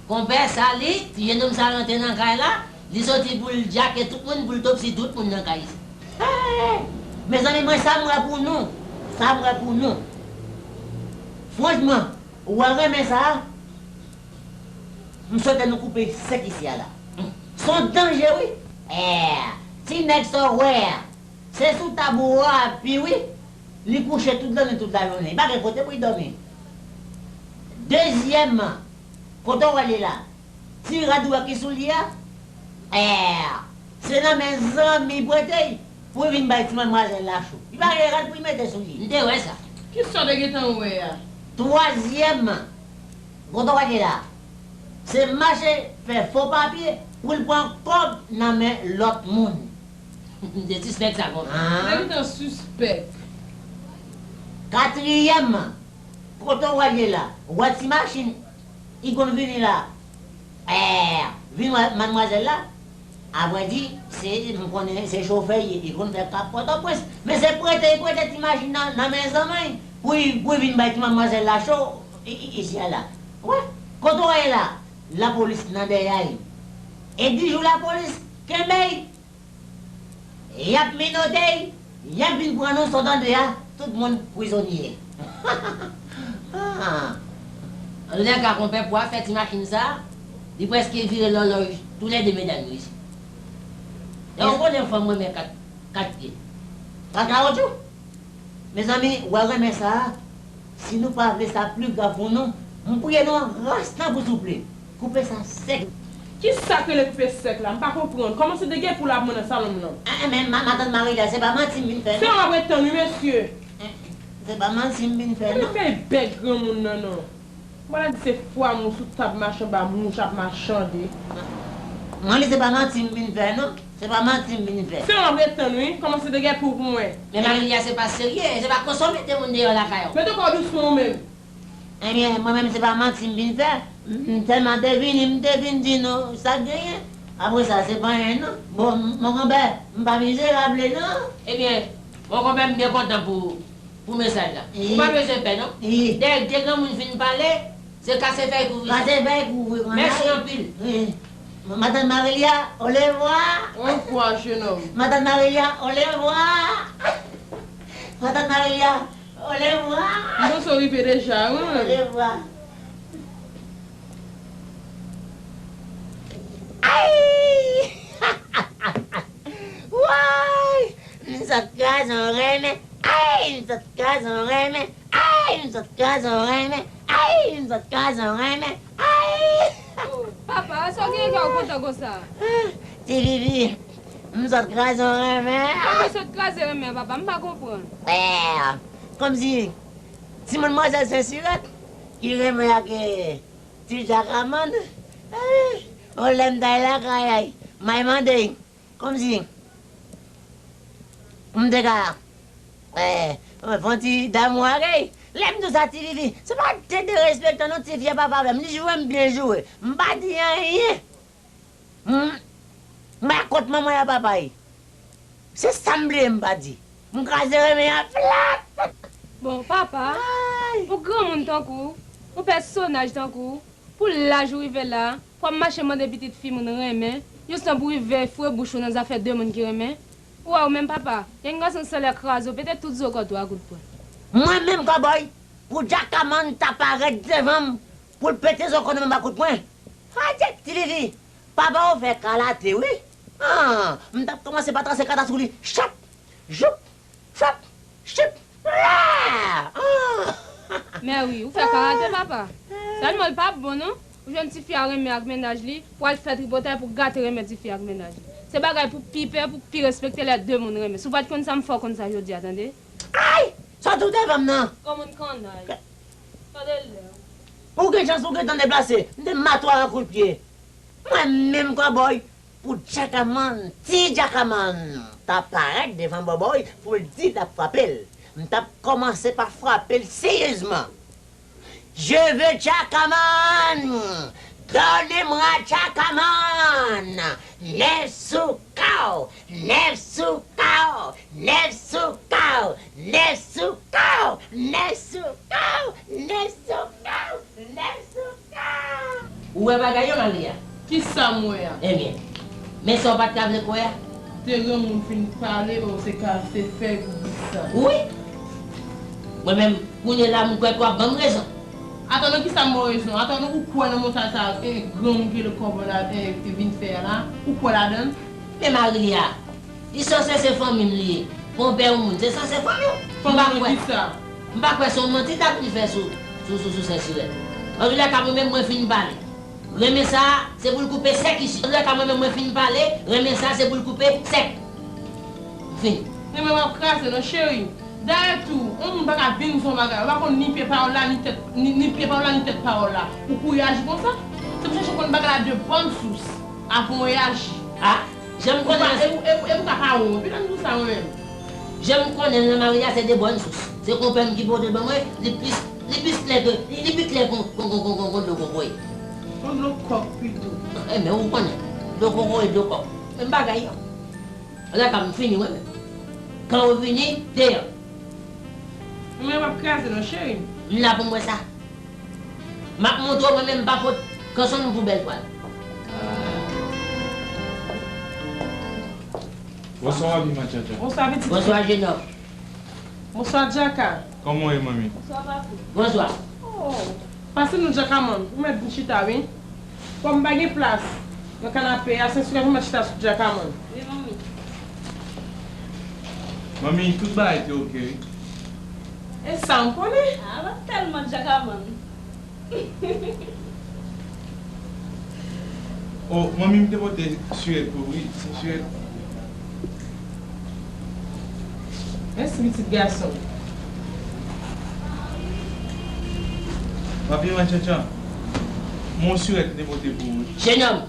Konpè, sa li, ti jennonm sa rantre nan kay la, li soti pou l djake tout moun, pou l topsi tout moun nan kay isit. Mezanmi, mwen sa m wè pou nou, sa m wè pou nou. Franchman, ou wè renmen sa a, m swete nou koupe sèk isi a la. S on danje, wi. Ti nèg sa w wè a, se sou tab ou a ap pi, wi. Li kouche tout lannwit, tout lajounen. Li pa gen kote pou li dòmi. Dezyèmman, kote w wè li la? Ti rad ou wè ki sou li a? Èè! Se nan men zanmi prete l pou l vin bay ti madmwazèl la cho. Li pa gen rad pou l mete sou li. M te wè sa. Kisa w te gentan wè a? Twazyèmman, kote w wè li la? Se mache fè fo papye pou l pran kòb nan men lòt moun. M te sispèk sa konsa. Sa gentan sispèk. Katriyèmman, kote w wè l ye la? W wè ti machin li konn vini la, èè, vin wè madmwazèl la? Avrèdi, se, m konnen se chofè l ye, li konn fè kap Pòtoprens. Men se prete, li prete ti machin nan, nan men zanmi l pou l, pou l vin bay ti madmwazèl la cho i, i, isi a la. Wè, kote w wè l la? Lapolis nan dèyè l. E di jou lapolis kenbe l, y ap menote l, y ap vin pran nou, sa w tande a, tout moun prizonye. Ah. Antoulèka, konpè, pou afè ti machin sa, li prèske vire lòlòj toulède medam yo isit. E w konnen fanm renmen kat, kat pye. Kat kawotchou? Mezanmi, w wè renmen sa a, si nou pa vle sa pi grav pou nou, m priye nou an ras nan pou souple. Koupe sa sèk. Kisa k rele koupe sèk la? M pa konprann. Kòmanse degè pou l ap mwen nan salon m nan. Enhen, men ma-, matant Marilia, se pa manti m vin fè, non. Se yon ap ret tann wi, mesye. Enhen, se pa manti m vin fè, non. Fè bèk granmoun nan, non. Mwen la di se fwa mou sou tab machanba mouch ap machande. Mwen di se pa manti m vin fè, non. Se pa manti m vin fè. Se yon ap ret tann wi. Kòmanse degè pou, pou mwen. Men Marilia se pa serye, se pa konsome de moun deyò lakay ou. Mete kò w dousman ou menm. Ebyen, mwen menm se pa manti m vin fè. M, m sèlman te vini, m te vin di nou sa k genyen. Apre sa, se pa anyen non. Bon, m, mon konpè, m pa mizerab vre non. Ebyen, mon konpè, m byen kontan pou, pou mesaj la. Ou pa bezwen pè non. Dèyè de granmoun fin pale, se kase fèy kouvri. Kase fèy kouvri, konn ale. Mèsi anpil. Wi. Matant Marilia, olevwa. Olevwa, jenòm. Matant Marilia, olevwa. Matant Marilia, olevwa. M panse w rive deja, wi, mwen. Olevwa. Ay! Woy! M sot kraze yon renmen. Ay! M sot kraze yon renmen. Ay! M sot kraze yon renmen. Ay! M sot kraze yon renmen. Ay! Papa, sa w genyen k fè w kontan konsa? Ti Vivi, m sot kraze yon renmen. Kòman sot kraze renmen an, papa? M pa konprann. Kòmsi ti madmwazèl Sensirèt ki renmen ak, eh, ti Djakamann. Eh, yon lè m t al lakay, ay, m al mande l. Kòmsi m te ka, eh, fè yon ti damou ak li. Lè m di w sa, Ti Vivi, se pa de derespektan non, ti fi a pa pale avè m, li joure m byen joure. M pa di anyen. M, m pa kont manman y ak papa y. Se sa m bliye m pa di. M kraze renmen an flat. Bon, papa, yon granmoun tankou w, yon pèsonaj tankou w, pou laj ou rive la, pou w ap mache mande pitit fi moun renmen, yon san pou rive foure bouch ou nan zafè de moun ki renmen. Ou wè ou menm papa, yon gason salè kraze w, pete tout zo kòt ou a kout pwen. Mwen menm kòbòy, pou Djakamann ta parèt devan m, pou l pete zo kòt mwen a kout pwen. Adye, Ti Vivi, papa w fè kalate wi. Ah, m t ap kòmanse pa trase kata sou li. Chòp! Joup! Chòp! Chip! La! Ah! Mè wi, ou fè karate, papa. Sèlman l pa bon, non? Ou jwenn tifi a renmen ak mennaj li, pou al fè tripotay pou gate renmen tifi a ak mennaj li. Se bagay pou pi pè, pou pi respekte lè de moun renmen. Si w pa t konn sa, m fè w konn sa jodi a, tande? Ay! Sa w di w devan m nan? Kòman kannay? Tande lè. Ou gen chans ou gentan deplase. M te matwa an kout pye. Mwen menm kòbòy, pou Djakaman, ti Djakaman ta parèt devan Bòbòy pou l di l ap frape l, m t ap kòmanse pa frape l seryezman. Je veux Djakaman! Donnez-moi Djakaman! Nèf sou kò w! Nèf sou kò w! Nèf sou kò w! Nèf sou kò w! Nèf sou kò w! Nèf sou kò w! Nèf sou kò w! Ou wè bagay yo, Maria? Kisa m wè a? Ebyen, men sa w pa t ka vle kwè a? Te granmoun fin pale, o, se ka, se fèy pou di sa. Wi! Mwen menm, kounye la, m kwè ke w ap ban m rezon. Atann, nan kisa m ba w rezon? Atann, ou kwè nan montaj sa, e, granmoun ki rele Kòbòy la, e, e vin fè a la? Ou kwè ladan l? Men Maria, li sanse se fanmi m li ye. Konpè yon moun, se sanse fanmi w. M pa kwè. M pa kwè se yon manti l ta vin fè sou, sou, sou, sou Sensirèt. Antoulèka, mwen menm, mwen fin pale. Renmen sa a, se pou l koupe sèk isit. Antoulèka, mwen menm, mwen fin pale. Renmen sa a, se pou l koupe sèk. M fini. Renmen w ap kraze, non, cheri. Dayè tou, yon moun pa ka vin di yon bagay, ou pa konn ni pye pawòl la, ni tèt, ni, ni pye pawòl la, ni tèt pawòl la. Ou kouri aji konsa? Se pou chèche konn bagay la de bòn sous, avan w reyaji. A, jan m konnen. E pou, e pou, e pou ka pa wont. Epi lè m di w sa, mwen menm. Jan m konnen nan Maria se de bòn sous. Se konpè m ki pote l ban mwen, li plis, li plis klè ke, li, li pi klè kon, kon, kon, kon, kon, kon dlo kokoye. Kon dlo kòk pito. E, men ou konnen, dlo kokoye, dlo kòk. Menm bagay yo. Antoulèka, m fini, mwen menm. Kan ou vini, deyò. Mwen, w ap kraze, non, cheri. M la pou m wè sa. M ap montre w, mwen menm, m pa pot kanson m pou bèl twal. Bonswa, manmi Matchatcha. Bonswa, pitit. Bonswa, jenòm. Bonswa, Djaka. Kòman w ye, manmi? Bonswa, papi. Bonswa. Oh, pase non, Djakaman. Ou mèt vin chita, wi. Kòm m pa gen plas nan kanape a, se sou mèt chita sou Djakaman. Wi, manmi. Manmi, tout bagay te oke, wi. E sa m konnen. A, w ap tèlman Djakaman. O, manmi, m te pote sirèt pou ou, wi, se sirèt. Mèsi, pitit gason. Papi Matchatcha, m gon sirèt m te pote pou ou, wi. Jenòm,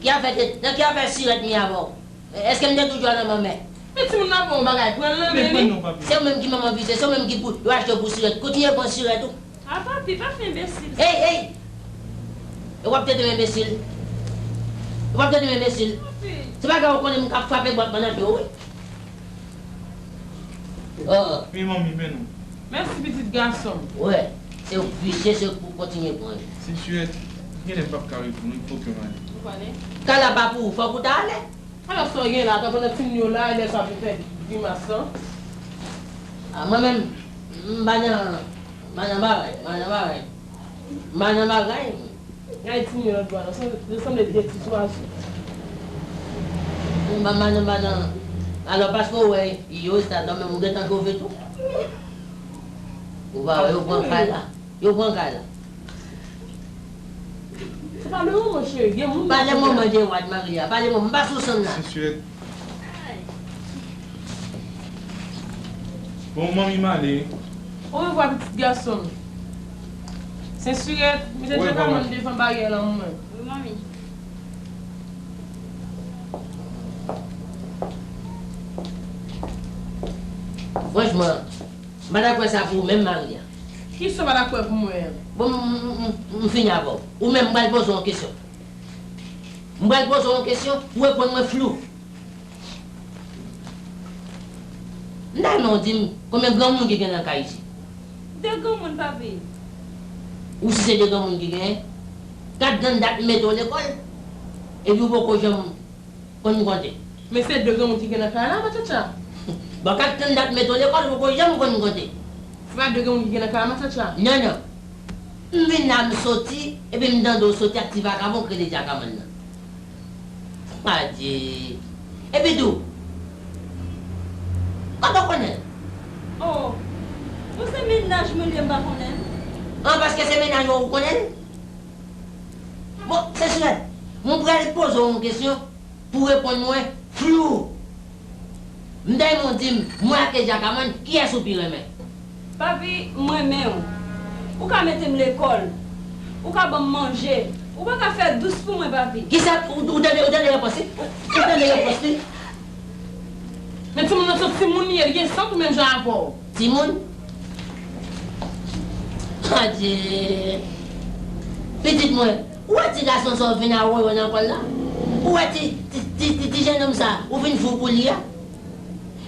ki afè te, nan ki afè sirèt m ye avè w? Èske m te toujou al nan manmè? Men timoun nan pran yon bagay, pran l nan men li. Se ou menm ki manman visye, se ou menm ki pou, yo achte w pou sirèt. Kontinye pran sirèt ou. A papi, pa fè enbesil. Ey, ey! E w ap trete m enbesil? E w ap trete m enbesil? Papi. Se bagay ou konnen m k ap frape bòt bannann yo, wi. Oh. Wi, manmi, men nou. Mèsi, pitit gason m. Wè, se w visye, se w pou kontinye pran yo. Sensirèt, genlè m p ap ka reponn ou, fòk m ale. Ou pale? Kay la pa pou ou, fòk ou ta ale. Alò, sa w gen la, pandan timoun yo la, e lè sa pou fè grimas lan. A, mwen menm, m pa nan, m pa nan bagay, m pa nan bagay. M pa nan bagay. Gade timoun yo lòt bò a, yo sanble de ti swazo. M pa, m pa nan, m pa nan. Alò, paske w wè yo, sa, kanmenm, ou gentan chofe tou. Ou pa wè, yo pran kay la. Yo pran kay la. Se pa le moman, cheri. Gen moun. Pa le moman de wad, Maria. Pa le moman. M pa sou sann la. Sensirèt. Bon, manmi, m ale. Orevwa, pitit gason m. Sensirèt, mete Djakaman devan baryè lan mwen. Wi, manmi. Franchman, m pa ta kwè sa pou ou menm, Maria. Kisa w pa ta kwè pou mwen an? Bon, m, m, m, m fini avè w. Ou menm, m pral poze w yon kesyon. M pral poze w yon kesyon, ou reponn mwen flou. M ta renmen w di m, konbyen granmoun ki gen nan kay isit? De granmoun, papi. Ou si se de granmoun ki genyen? Kat grann dat mete w lekòl, epi ou poko janm konn konte. Men se de granmoun ki gen nan kay la, Matchatcha. Bon, kat grann dat mete w lekòl, ou poko janm konn konte. Se pa de granmoun ki gen nan kay la, Matchatcha? Non, non. M vin la, m soti, epi m tande w soti ak ti vakabon k rele Djakaman nan. Adye. Epi tou, kote w konnen l? Oh, bon, se mennaj mwen li ye, m pa konnen l. An, paske se mennaj mwen, ou konnen l? Bon, Sesirèt, mwen pral poze w yon kesyon pou w reponn mwen flou. M ta renmen w di m, mwen ak Eja Kamann, kiyès ou pi renmen? Papi, m renmen w. Ou ka mete m lekòl. Ou ka ban m manje. Ou pa ka fè dous pou mwen, papi. Kisa? Ou, ou tande, ou tande repons li? Ou, ou tande repons li? Men timoun nan se yon timoun li ye, li gen san tou menm jan avè w. Timoun? Adye! Pitit mwen, ou wè ti gason sa w vin awoyo nan kò l la? Ou wè ti, ti, ti, ti, ti jennonm sa ou vin fou pou li a?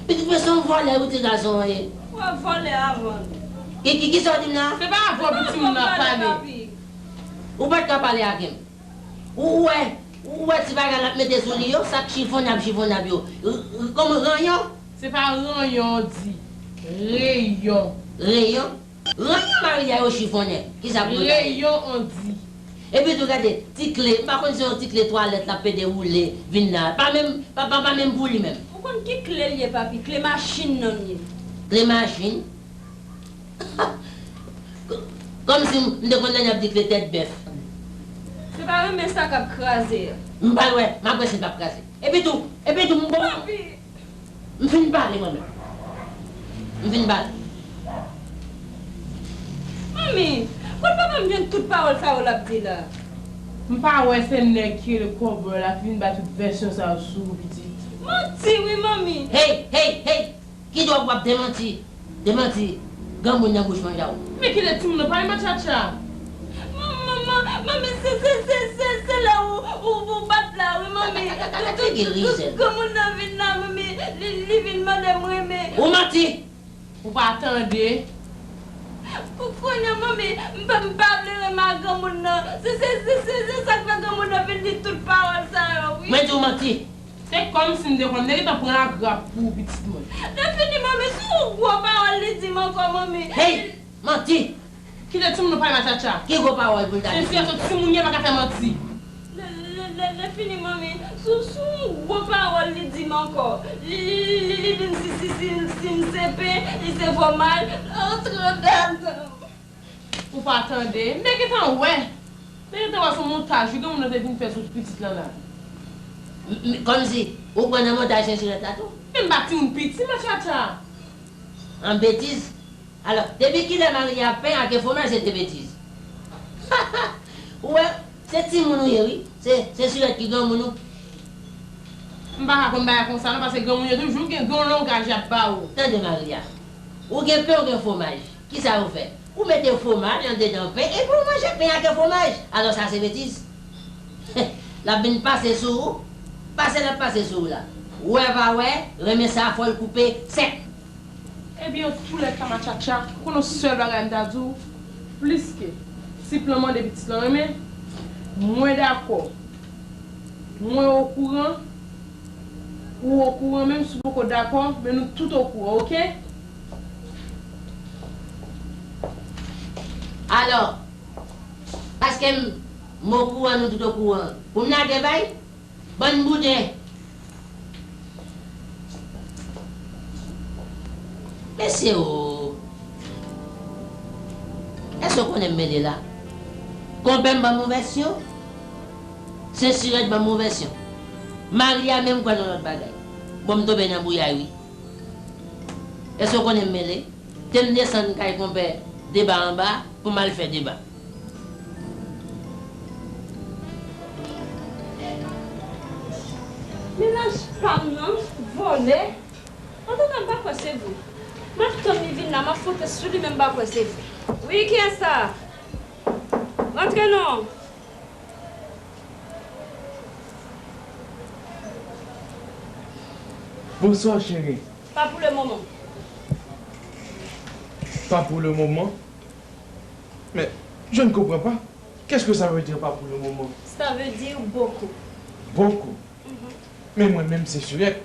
Pitit mwen, se yon vòlè wi ti gason an ye. Ou wè vòlè a vann. Ki, ki, kisa w di m la? Se pa avè w pou timoun nan ap pale. Ou pa t ka pale ak m. Ou wè, ou wè ti bagay l ap mete sou li yo, sak chifonnab chifonnab yo. R-, r-, kòman, ranyon? Se pa ranyon w di, reyon. Reyon? Ranyon Maria yo chifonnen. Kisa pou nou gade? Reyon w di. Epi tou gade, ti kle, m pa konn si se yon ti kle twalèt l ap pede woule vin la. Pa menm, pa, pa, pa menm pou li menm. Ou konn ki kle l ye, papi? Kle machin nan l ye. Kle machin? Kòmsi m te konn tande y ap di kle tèt bèf. Se pa renmen sa k ap kraze a. M pral wè, m ap wè si l p ap kraze. Epi tou, epi tou, m bon. Papi! M fin pale mwen menm. M fin pale. Manmi, kote papa m jwenn tout pawòl sa yo l ap di la? M pa wè se nèg ki rele Kòbòy la ki vin bay tout vèsyon sa yo sou ou, pitit. Manti wi, manmi! Hey, hey, hey! Ki dwòg w ap demanti? Demanti granmoun nan bouch manja w. Men kilè timoun nan pale matchatcha? Manman, manmi, se, se, se, se, se lè ou, ou, ou bat la wi, manmi. Tout, tout, tout, tout granmoun nan vin la, manmi, li, li vin mande m renmen. Ou manti! Ou pa tande? Kou-, kounye a, manmi, m pa, m pa vle renmen ak granmoun nan. Se, se, se, se, se sa k fè granmoun nan vin di tout pawòl sa yo, wi. Mwen di w manti. Se kòmsi m te konn, m te gentan pran agrap pou ou, pitit mwen. Lè fini, manmi, se yon gwo pawòl li di m ankò, manmi. Hey! Manti! Kilè timoun nan pale matchatcha? Ki gwo pawòl pou l ta di? Sensirèt, se yon timoun li ye, pa ka fè manti. Lè, lè, lè, lè fini, manmi, se, se yon gwo pawòl li di m ankò. Li, li, li, li, li di m si, si, si, si m se pen, li se fwomaj, antre andadan. Ou pa tande? M te gentan wè. M te gentan wè se yon montaj wi granmoun nan te vin fè sou pitit lan la. M, m, kòmsi ou pran nan montaj Sensirèt la tou? Men m pa timoun piti, matchatcha. An betiz? Alò, depi kilè Maria ap pen ak fwomaj se te betiz? Ou wè, se timoun ou ye wi. Se, Sensirèt ki granmoun ou. M pa ka konn bagay konsa non, paske granmoun yo toujou gen gwo langaj y ap ba ou. Tande Maria, ou gen pen, ou gen fwomaj. Kisa yo fè? Ou mete fwomaj andedan pen epi ou manje pen ak fwomaj. Alò sa se betiz. L ap vin pase sou ou. Pase l ap pase sou ou la. Wè pa wè, renmen sa fò l koupe sèk. Ebyen, antoulèka, matchatcha, ou konn yon sèl bagay m ta di w, pliske Sip lan mande pitit lan renmen, mwen dakò. Mwen okouran, ou okouran, menm si w poko dakò, men nou tout okouran, oke? Alò, paske m, m okouran, nou tout okouran, pou m lage bay? Bann bouden! Mesye o! Èske w konnen m mele la? Konpè m ban m yon vèsyon, Sensirèt ban m yon vèsyon. Maria menm kwè nan lòt bagay. Bon, m tonbe nan bouyay wi. Èske w konnen m mele? Te m desann kay konpè Deba anba pou m al fè deba. Mennaj pa m nan, vòlè. Antouka, m pa kwè se vre. M ap tann li vin la, m ap fwote sou li, men m pa kwè se vre. Wi, kiyès sa? Rantre non. Bonsoir, chérie. Pas pour le moment. Pas pour le moment? Mais je ne comprends pas. Qu'est-ce que ça veut dire, pas pour le moment? Ça veut dire beaucoup. Beaucoup? Mhm. Men mwen menm, Sensirèt,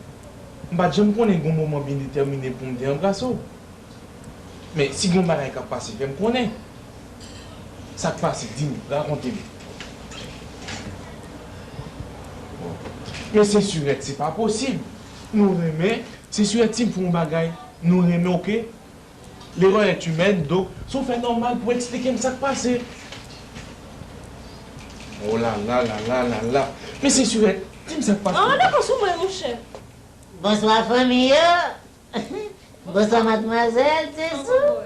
m pa t janm konnen gon moman byen detèmine pou m te anbrase w. Men si gon bagay k ap pase, fè m konnen. Sa k pase? Di m, rakonte m. Men Sensirèt, se pa posib. Nou renmen, Sensirèt, si m fè yon bagay, nou renmen, oke? L'erreur est humaine, donk, se yon fè nòmal pou w eksplike m sa k pase. Oh la la la la la la. Mesye Sirèt, di m sa k pase. Ah, dakò, sou mwen, monchè. Bonswa, fanmi yo. Bonswa, madmwazèl, se sou.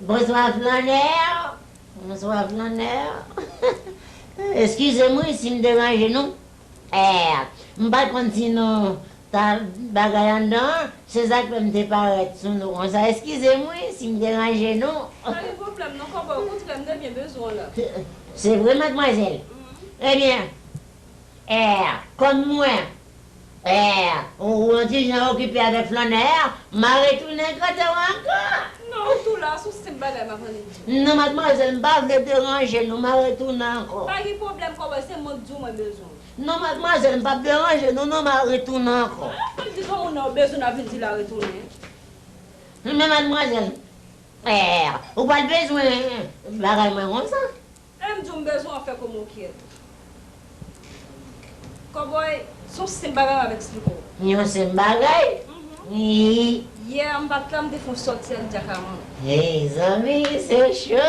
Bonswa, flannè. Bonswa, flannè. Eskize m, wi, si m deranje nou. Eh, m pa t konn si nou ta bagay anndan an, se sa k fè m te parèt sou nou konsa. Eskize m, wi, si m deranje nou. Pa gen pwoblèm non, kòbòy, okontrè, m te byen bezwen w la. Se vre, madmwazèl? Ebyen, eh, kòm mwen, eh, ou, ou yon ti jan okipe avèk flannè a, m a retounen kote w ankò. Non, ou tou la, se yon senp bagay m ap annik di w. Non, madmwazèl, m pa vle deranje nou, m a retounen ankò. Pa gen pwoblèm, kòbòy, se mwen k di w mwen bezwen w. Non, madmwazèl, m p ap deranje nou, non, m a retounen ankò. Ah, m di kòman w bezwen w ap vin di l a retounen. Men madmwazèl, eh, ou pa t bezwen bagay mwen konsa. Lè m di w m bezwen w ap fè kòman w kite. Kòbòy, se yon senp bagay m ap eksplike w. Yon senp bagay? Mhm. Wi. Yè, m pa t la, m te fè yon sòti ak Djakaman. Hey, zanmi, se cho.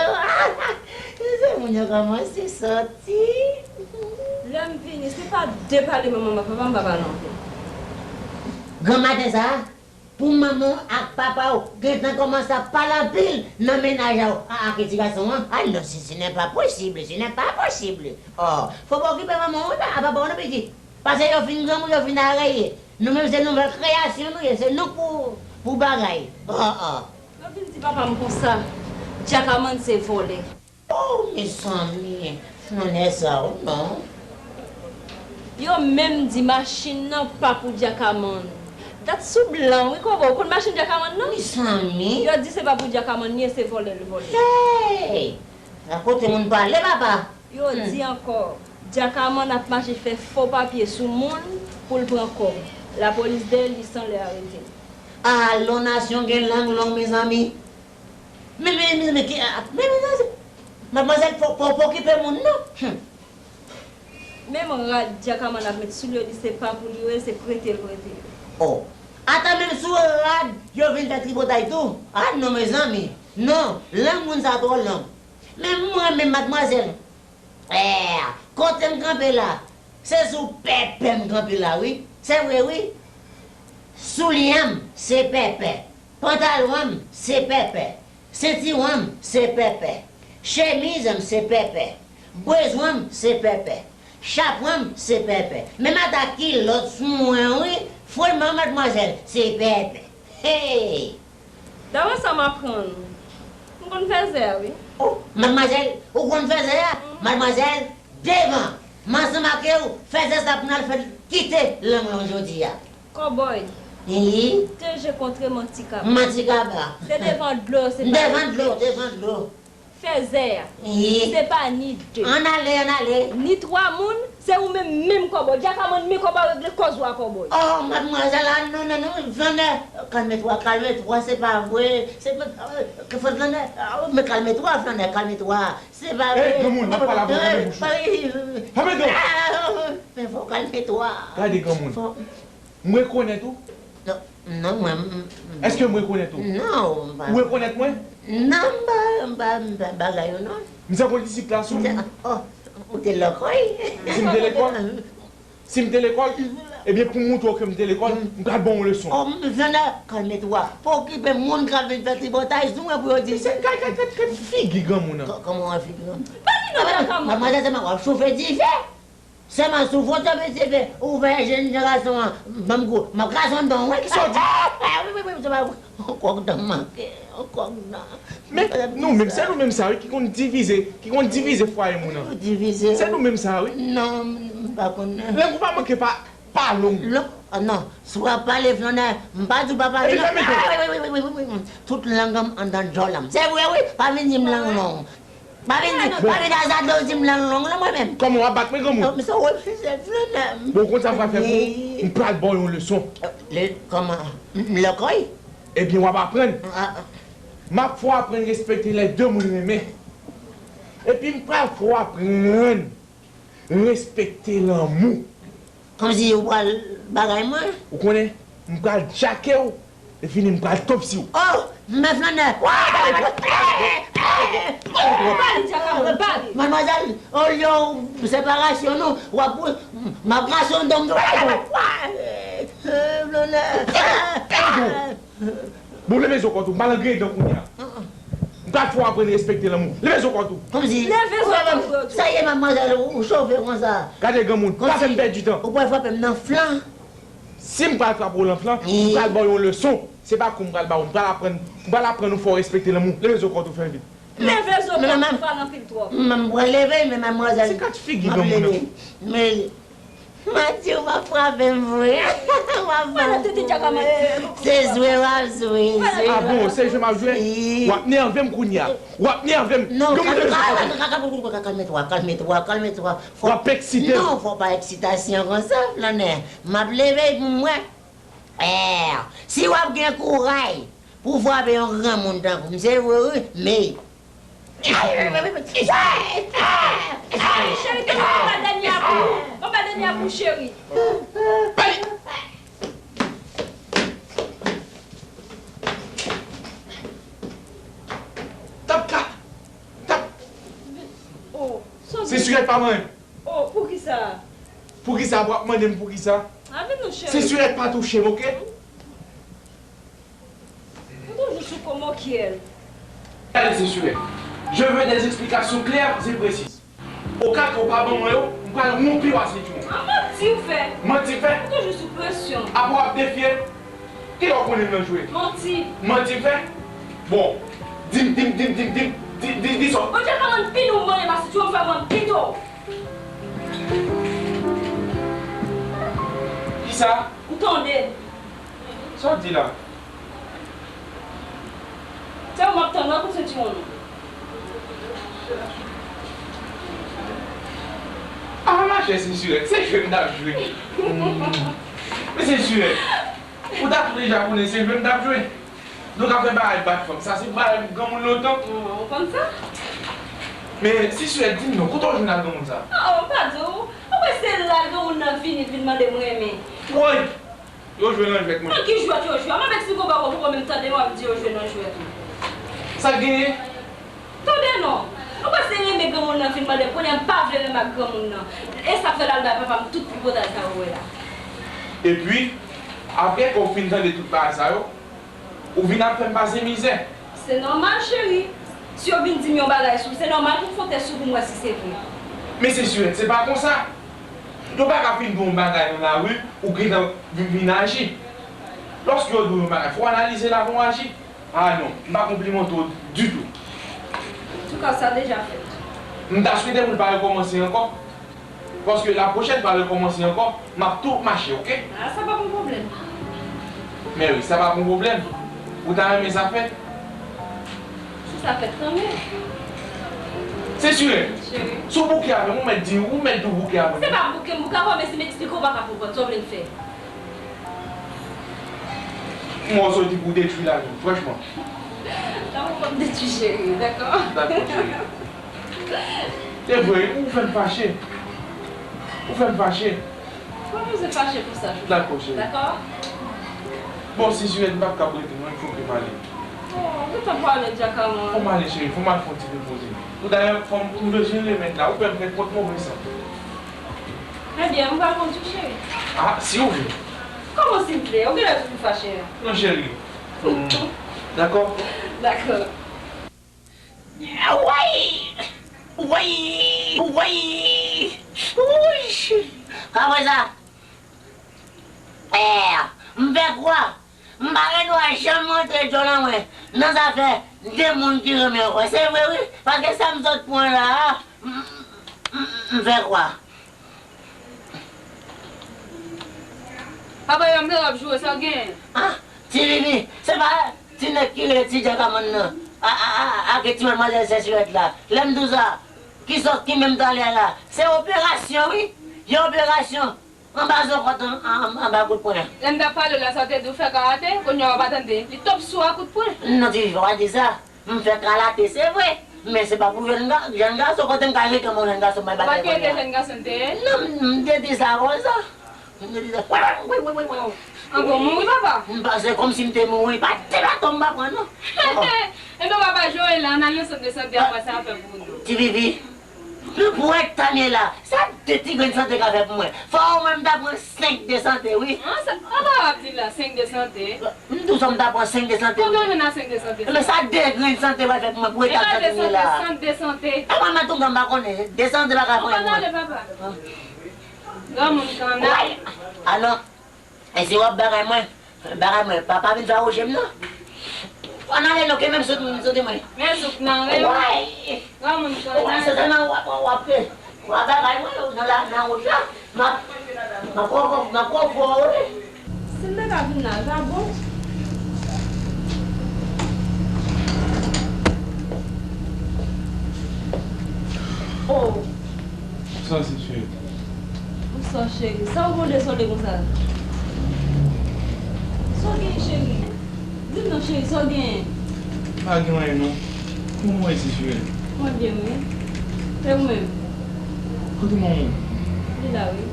Se moun yo kòmanse sòti. Lè m vini, se pa de pale manman m ak papa m pa pale anpil. Granmaten sa a, pou manman w ak papa w gentan kòmanse ap pale anpil nan mennaj a w. A, a, ke ti gason an? Ah non, ce, ce n'est pas possible, ce n'est pas possible. Oh, fò w pa okipe manman w, a papa w non, pitit. Paske yo fin granmoun, yo fin areye. Nou menm se nouvèl kreyasyon nou ye, se nou k pou, pou bagay. Oh, oh. Yo vin di papa m konsa, Djakaman se vòlè. Oh, mezanmi, flannè sa w non. Yo menm di machin nan pa pou Djakaman. Dat sou blan, wi, kòbòy, ou konn machin Djakaman nan? Mezanmi. Yo di se pa pou Djakaman li ye, se vòlè l vòlè. Hey! A kote moun pale, papa? Yo di ankò, Djakaman ap mache fè fo papye sou moun pou l pran kòb. Lapolis dèyè li san lè arete l. Alò, nasyon gen lang long, mezanmi. Men, men, men, men, ki, a, men, men, men, madmwazèl, fò, fò w pa okipe moun, non. Hum. Menm rad Djakaman ap met sou l yo, di se pa pou li yo ye, se prete l prete yo. Oh. Ata menm sou rad, yo vin fè tripotay tou. Ah non, mezanmi. Non, lang moun sa twò long. Men mwen menm, madmwazèl, eh, kote m kanpe la, se sou pèpè m kanpe la, wi. Se vre, wi. Soulye m, se pèpè. Pantalon m, se pèpè. Sentiwon m, se pèpè. Chemiz m, se pèpè. Bwezwen m, se pèpè. Chapon m, se pèpè. Menm ata kilòt sou mwen, wi. Frèman, madmwazèl, se pèpè. Hey! Daprè sa m aprann, m konn fè zè a, wi. Oh, madmwazèl, ou konn fè zè a? Mhm. Madmwazèl, devan! M ansanm ak ou, fè zè sa pou n al fè l kite lang long jodi a. Kòbòy, wi. T G kontre manti kaba. Manti kaba. Se devan dlo, se pa... Devan dlo, devan dlo. Fè zè a. Wi. Se pa ni de. Ann ale, ann ale. Ni twa moun, se ou menm, menm kòbòy. Djakaman, men kòman w regle kòz ou a, kòbòy. Oh, madmwazèl, ah, non, non, non, flannè. Kalme twa, kalme twa, se pa vre. Se pa, euh, ke flannè, ah, men kalme twa, flannè, kalme twa. Se pa vre. Hey, granmoun, m ap pale avè w, gade bouch ou. Fèmen do. Ah, men fò w kalme twa. Gade granmoun. Fò... M rekonèt ou? Non, non, mwen, m, m, m... Èske m rekonèt ou? Non, m pa... Ou rekonèt mwen? Non, m pa, m pa, m pa bagay ou non. M se yon disip la sou... M se, oh, ou te lekòl? Si m te lekòl? Si m te lekòl? Ebyen, pou m montre w ke m te lekòl, m pral ba w yon leson. Oh, m, m, kalme twa. Pa okipe moun k ap vin fè tripotay sou mwen pou yo di... Mesye, gad, gad, gad, gad figi granmoun nan. Kò-, kòman w wè figi granmoun? Pa di non, madmwazèl, se mwen w ap chofe dife. Sèlman si w foto piti epi ou fè jèn gason an, ban m kou, m ap kraze yon dan w, wi. Kisa w di? Ah, wi, wi, wi, se pa vre. On kòk dan manke, on kòk dan. Men, nou menm, se nou menm sa, wi, ki konn divize, ki konn divize fwaye moun nan. Divize. Se nou menm sa, wi. Non, m pa konn. Lang ou pa manke pa, pa long. Long, ah, non. Si w ap pale flannè, m pa di w pa pale, non. Epi fèmen do. Ah, wi, wi, wi. Tout lang an m anndan djòl an m. Se vre, wi. Pa vin di m lang long. Pa vin di, pa vin azade w di m lang long lan mwen menm. Kòman w ap bat mwen, granmoun? Oh, m se w refize flannè. Bon, ou konn sa m pral fè pou ou? M pral ba w yon leson. Le, kòman? M, m lekòl? Ebyen, w ap aprann. Ah, ah. M ap fè w aprann respekte lè de moun renmen. Epi m pral fè w aprann respekte lanmou. Kòmsi ou pral bagay mwen? Ou konnen, m pral djake w, e fini m pral topsi w. Oh, men flannè! Bali, Djaka, bali. Madmwazèl, olye w separasyon nou, w ap, m ap rache yon dòm tou. Bon, leve zo kò tou, m pral angreye dan kounye a. M pral fè w aprann respekte lanmou. Leve zo kò tou. Kòmsi. Leve zo kò tou. Sa ye, madmwazèl, ou, ou chofe konsa. Gade granmoun, pa fè m pèdi tan. Ou pral frape m nan flan. Si m pral frape w nan flan, m pral ba w yon leson. Se pa kou m pral ba w, m pral aprann, m pral aprann ou fè w respekte lanmou. Leve zo kò tou, fè vit. Leve zo kò tou, pale anpil twòp. M pral leve, men madmwazèl. Se kat figi granmoun nan. Men, m ap di w, w ap frape m vre. W ap frape m vre. Se jwe w ap jwe. Ah bon, se jwe m ap jwe? W ap nève m kounye a. W ap nève m. Non, kalme twa, kalme twa, kalme twa, kalme twa. W ap eksite m. Non, fò pa eksitasyon konsa, flannè. M ap leve pou m wè. Eh, si w ap gen kouray pou w frape yon granmoun tankou m, se vre wi, men. Cheri, tou yon pa dènye a pou, yon pa dènye a pou cheri. Tap ka, tap. Oh, se sirèt pa mwen. Oh, poukisa? Poukisa w ap mande m poukisa? A, vin non, cheri. Se sirèt pa touche m, oke? Ou toujou sou komokyèl. Gade, se sirèt. Je veux des explications claires et précises. Oka ke w pa ban mwen yo, m pral wonpi w a senti w. An manti w fè. Manti m fè? Ou toujou sou presyon. Apre w ap defye. Kilè w konnen m nan jwe? Manti. Manti m fè? Bon, di m, di m, di m, di m, di m, di, di, di sa w. Bondye ka rann pi nou mande m a senti w, m fè mwen pito. Kisa? Ou tande. Sa w di la? Se ou m ap tann, wè kout sentiwon nou. Ah, machè, se sirèt. Se jwe m t ap jwe. Hmm. Men se sirèt. Ou ta tou deja konnen se jwe m t ap jwe. Nou ka fè bagay bat fanm. Sa se bagay granmoun lontan. Hmm, ou konn sa? Men, si sirèt, di m non, kote w jwenn ak granmoun sa? Oh, m pa di w. Ou kwè se la granmoun nan vini, vin mande m renmen. Woy! Yo jwe nan jwèt mwen. Nan ki jwèt yo jwe? M ap eksplike w bagay ou poko menm tande, m ap di yo jwe nan jwèt ou. Sa k genyen? Tande non. Nou pa se renmen granmoun nan fin mande, kounye a m pa vle menm ak granmoun nan. E sa k fè l al bay papa m tout tripotay sa ou wè la. Epi, apre ke w fin tande tout bagay sa yo, ou vin ap fè m pase mizè. Se nòmal, cheri. Si yo vin di m yon bagay sou, se nòmal pou m fè yon tès sou pou m wè si se vre. Men se sirèt, se pa konsa. Yo pa ka fin di w yon bagay nan lari, ou gentan vin, vin aji. Lòske yo di w yon bagay, fò w analize l avan w aji. Ah non, m pa konplimante w ditou. Antouka, sa deja fèt. M ta swete pou l pa rekòmanse ankò. Paske lapwochèn pa rekòmanse ankò, m ap tou mache, oke? Ah, sa pa yon pwoblèm. Mary, sa pa yon pwoblèm. Ou ta renmen sa fèt? Si sa fèt, tanmye. Se sirèt. Cheri. Si w bouke avè m, ou mèt di, ou mèt tou bouke avè m. Se pa bouke m bouke avè w, men si m eksplike w, ou pa ka konprann. Sa w vle m fè? M wè w soti pou w detwi lavi m, franchman. Lanmou p ap detwi, cheri, dakò? Dakò, cheri. Se vre, ou fè m fache. Ou fè m fache. Ou pa bezwen fache pou sa, chouchou. Dakò, cheri. Dakò? Bon, si sirèt, m p ap kab rete, non, il faut que m ale. Oh, gentan pale, Djaka, man. Fò m ale, cheri, fò m al fè yon ti repoze. Ou dayè, fò m, m bezwen remèd la, ou fè m fè kont move san. Ebyen, m pral kondui w, cheri. Ah, si w vle. Kòman si m vle? Ou genlè toujou fache. Non, cheri. Hmm. Dakò? Dakò. Woy! Woy! Woy! Wouch! Apre sa, eh, m fè kwa m pa gen dwa janm montre djòl an mwen nan zafè de moun ki renmen yo. Se vre, wi, paske sa m sot pran la a, m, m, m fè kwa. Papa, yo m te w ap joure, sa w genyen? Ah, Ti Vini, se pa ti nèg ki rele Ti Djakamann nan. A, a, a, a, ak ti madmwazèl Sèsirèt la. Lè m di w sa, ki sòt ki menm talè a la. Se operasyon, wi. Yon operasyon. Anba zòkòt, an, an, anba kout pwen. Lè m t ap pale w la, sa w te di w fè karate, kounye a w pa tande. Li top sou a kout pwen. Non, Ti Vini, fò pa di sa. M fè karate, se vre, men se pa pou jèn ga-, jèn gason. Kote m ka rete kòm yon jèn gason, m pa gen bagay kounye a. Ou pa t rete jèn gason, m te ye? Non, m, m te di sa konsa. M te di sa. An bon mouri, papa? M pa, se kòmsi m te mouri. Pa de baton m pa pran, non. Enben, papa, Joël, ann al nan sant de sante, apre sa, y ap fè pou ou. Ti Vivi, nou pou wè tan m ye la. Sa de ti grenn sante ka fè pou mwen? Fò omwen m ta pran senk de sante, wi. An, sa, papa, w ap di la, senk de sante? M di w sa m ta pran senk de sante, wi. Konbyen w jwenn nan senk de sante? Men sa de grenn sante pral fè pou mwen, pou eta sante m ye la. Sant de sante. A mwen, mwen tou m pa konnen. De sante pa ka fè mwen. An pa ale, papa. Granmoun kanna. Alò, e si w ap bagay mwen, bagay mwen, pa, pa vin fawoche m non. Ann ale non, ke menm sot, sot mwen. Men zouk nan ren. Granmoun kanna. Wè, se sèlman w ap, w ap, w ap, w ap bagay mwen nan la, nan wout la. M ap, m ap pran, m ap pran fò wi. Si m te ka vin la, l ta bon. Oh. Sa se cheri. Bonswa, cheri. Sa w ap dezole konsa? Sa w gen, cheri? Di m non, cheri, sa w gen? M pa gen anyen, non. Kòman w ye, Sechirèt? Mwen byen, wi. E ou menm? Kote manman w? Li la, wi.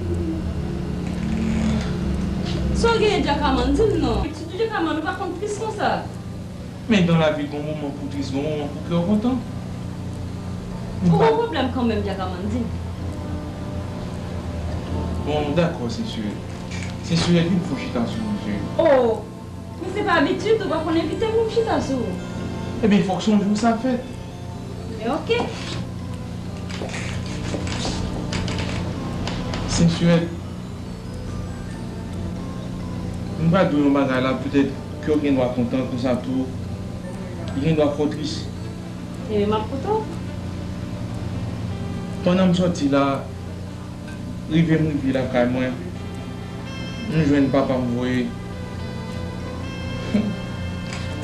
Sa w gen, Djakaman? Di m non. Ti Djakaman, ou pa konn tris konsa. Men dans la vie, gon moman pou w tris, gon moman pou kè w kontan. Ou gon pwoblèm kanmenm, Djakaman, di m. Bon, dakò, Sechirèt. Sechirèt, vin fè w chita sou mwen, cheri. Oh! Men se pa abitid, ou pa konn envite m pou m chita sou ou. Ebyen, fòk se yon jou sa fèt. Men oke. Sechirèt, m pral di w yon bagay la, petèt ke w gen dwa kontan konsa tou. Ou gen dwa fè w tris. Ebyen, m ap koute w. Pandan m sòti la, rive m rive lakay mwen, m jwenn papa m voye. Di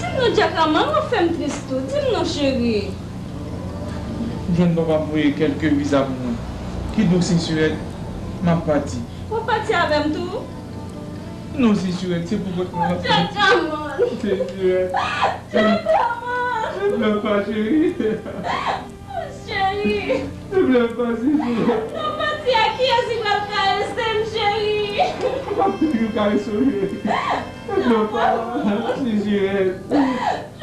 m non, Djakaman, w ap fè m tris tou. Di m non, cheri. M jwenn papa m voye kèlke viza pou mwen. Kidonk, Sechirèt, m ap pati. W ap pati avè m tou? Non, Sechirèt, se pou kont mwen. Djakaman! Sechirèt. Djakaman! Plè pa, cheri. Cheri! Plè pa, Sechirèt. Nan pati a, kiyès ki pral karese m, cheri? M ap toujou karese w, cheri. Plè pa, Sechirèt.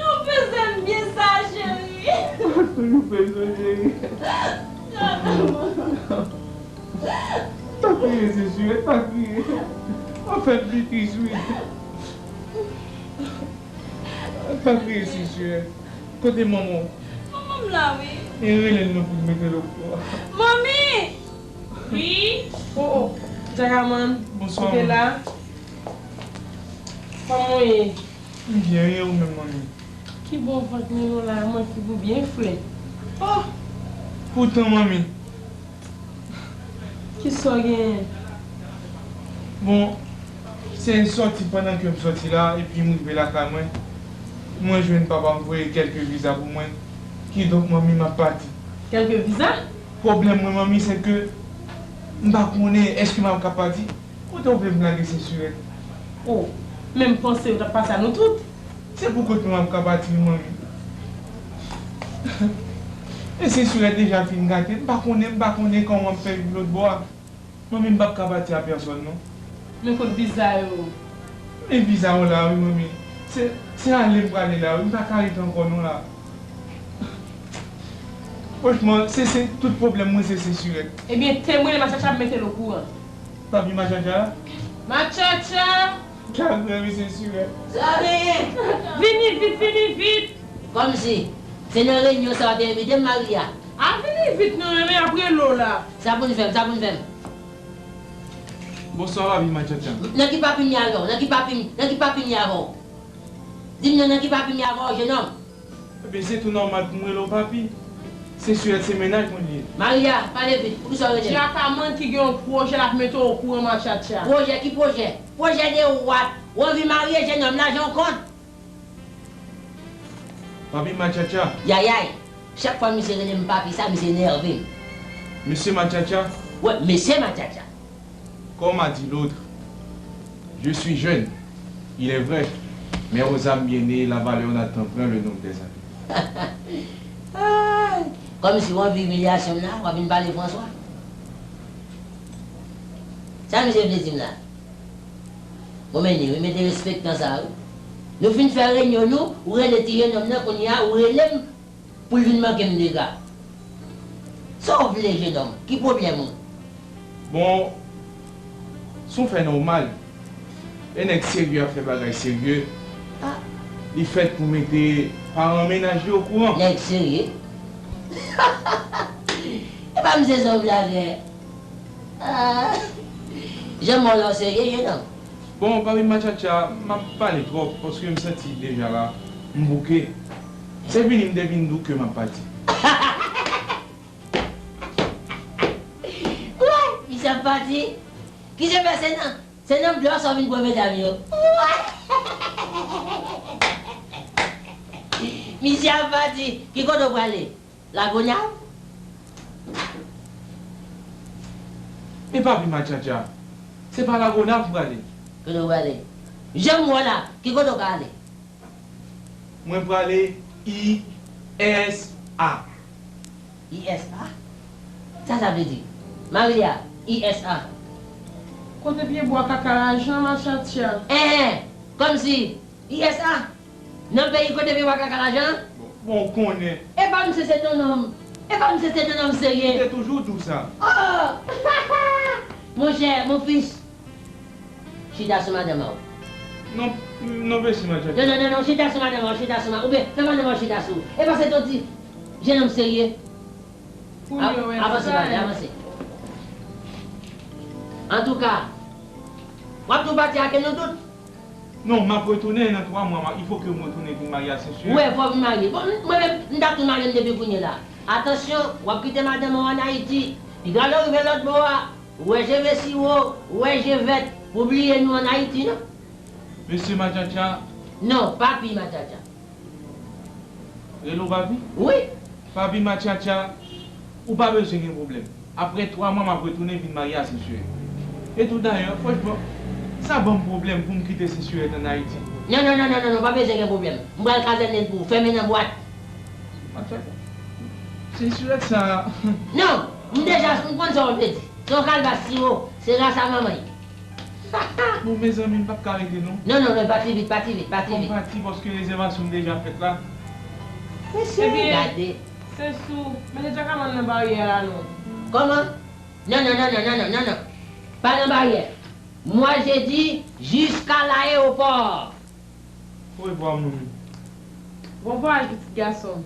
Ou peze m byen sa, cheri. M ap toujou peze w, cheri. Djakaman! Pa kriye, Sechirèt, pa kriye. Ou fè m pi tris, wi. Pa kriye, Sechirèt. Kote manman w? Manman m la, wi. E rele l non pou l mete l okou a. Manmi! Wi? Oh, oh. Djakaman, ou te la? Kòman w ye? M byen, e ou menm, manmi? Ki bon vant mwen la, mwen ki pou byen fre. Oh! Poutan, manmi. Kisa w genyen? Bon, se sòti pandan ke m sòti la, epi m rive lakay mwen. Mwen jwenn papa m voye kèlke viza pou mwen. Kidonk, manmi, m ap pati. Kèlke viza? Pwoblèm mwen, manmi, se ke m pa konnen èske m ap ka pati. Kote w vle m lage Sechirèt? Oh, menm panse yo t ap pase a nou tout. Se pou kont mwen m ap ka pati, manmi. E Sechirèt deja fin gate. M pa konnen, m pa konnen kòman m ap fè viv lòt bò a. Manmi, m p ap ka pati a pèsòn, non. Men kot viza yo? Men viza yo la, wi, manmi. Se, se ale m prale la, wi. M pa ka rete ankò, non, la. Franchman, se, se, tout pwoblèm mwen, se, se Sechirèt. Ebyen, te m rele Matchatcha, m mete l okouran. Papi Matchatcha? Matchatcha! Sa vre, wi, se Sechirèt. Sa genyen? Vini vit, vini vit! Kòmsi, se nan reyinyon sa w te envite m, Maria? A, vini vit, non, men ap rele w la. Sa pou n fè m, sa pou n fè m. Bonswa, papi Matchatcha. Nan ki papi m ye avè w? Nan ki papi m, nan ki papi m ye avè w? Di m non, nan ki papi m ye avè w, jenòm? Ebyen, se tou nòmal pou m rele w papi. Sechirèt, se mennaj mwen li ye. Maria, pale vit, poukisa w rele m? Djakaman ki gen yon pwojè l ap mete w okouran, Matchatcha. Pwojè? Ki pwojè? Pwojè de what? Ou anvi marye, jenòm, lajan w kont? Papi Matchatcha. Yayay, chak fwa misye rele m papi sa, misye nève m. Mesye Matchatcha. Wi, mesye Matchatcha. Comme a dit l'autre, je suis jeune, il est vrai, mais aux âmes bien nées, la valeur n'attend point le nombre des années. Ay, kòmsi w anvi imilyasyon m la, w ap vin pale Franswa. Sa misye vle di m la? Bon, men li, wi, men derespektan sa, wi. Nou fin fè renyon nou, ou rele ti jennonm nan, kounye a, ou rele m pou l vin manke m dega. Sa w vle, jennonm? Ki pwoblèm ou? Bon, se yon fè nòmal. Lè nèg serye ap fè bagay serye, li fèt pou mete paran mennaj li okouran. Nèg serye? E pa misye sa w vle a fè? Ah, jan m wè w la w serye, jennonm. Bon, papi Matchatcha, m ap pale twòp, paske m santi deja la, m bouke. Se vini m te vin di w ke m ap pati. Woy, misye ap pati. Ki se fè se nan, se nan blo sa w vin pran medam yo? Woy! Misye ap pati. Ki kote w prale? Lagonav? Men papi Matchatcha, se pa Lagonav m prale. Kote w prale? Jan m wè w la, ki kote w ka ale? Mwen prale I S A. I S A? Sa sa vle di? Maria, I S A. Kote pye bwa kaka lajan, Matchatcha? Enhen, kòmsi I S A? Nan peyi kote pye bwa kaka lajan? Bon, bon, ou konnen. E pa misye se yon nonm. E pa misye se yon nonm serye. M te toujou di w sa. Oh! Monchè, mon fils. Chita sou madanm an. Non, non, mèsi, Matchatcha. Non, non, non, non, chita sou madanm an, chita sou madanm an. Oubyen, fè madanm an chita sou ou. E pa se yon ti jennonm serye. Pou yo wè. Avanse, sa pale, avanse. Antouka, w ap tou pati ak nou tout? Non, m ap retounen nan twa mwa, m a, il faut que m retounen vin marye a Sensirèt. Ou wè, fò w vin marye. Bon, mwen menm, m t ap tou marye m depi kounye la. Atansyon, w ap kite madanm ou ann Ayiti. Piga lè w rive lòt bò a, ou wè je ve siwo, ou wè je vèt, pou bliye nou ann Ayiti, non? Mesye Matchatcha. Non, papi Matchatcha. Rele w papi? Wi. Papi Matchatcha, ou pa bezwen gen pwoblèm. Apre twa mwa, m ap retounen vin marye a Sensirèt. E tou dayè, franchman, sa ban m pwoblèm pou m kite Sensirèt ann Ayiti. Non, non, non, non, non, non, pa bezwen gen pwoblèm. M pral kazènen l pou ou, fèmen nan bwat. Matchatcha. Sensirèt sa. Non, m deja, m konn sa w vle di. Se yon kalbas siwo, se rasa manman l. Bon, mezanmi, m p ap ka rete non. Non, non, non, pati vit, pati vit, pati vit. Fò m pati paske rezèvasyon m deja fèt la. Mesye, gade. Sensou, mete djakamann nan baryè a non. Kòman? Non, non, non, non, non, non, non, non. Pa nan baryè. Mwa jedi jiska layewopò. Orevwa, manmi. Bon vwayaj, pitit gason.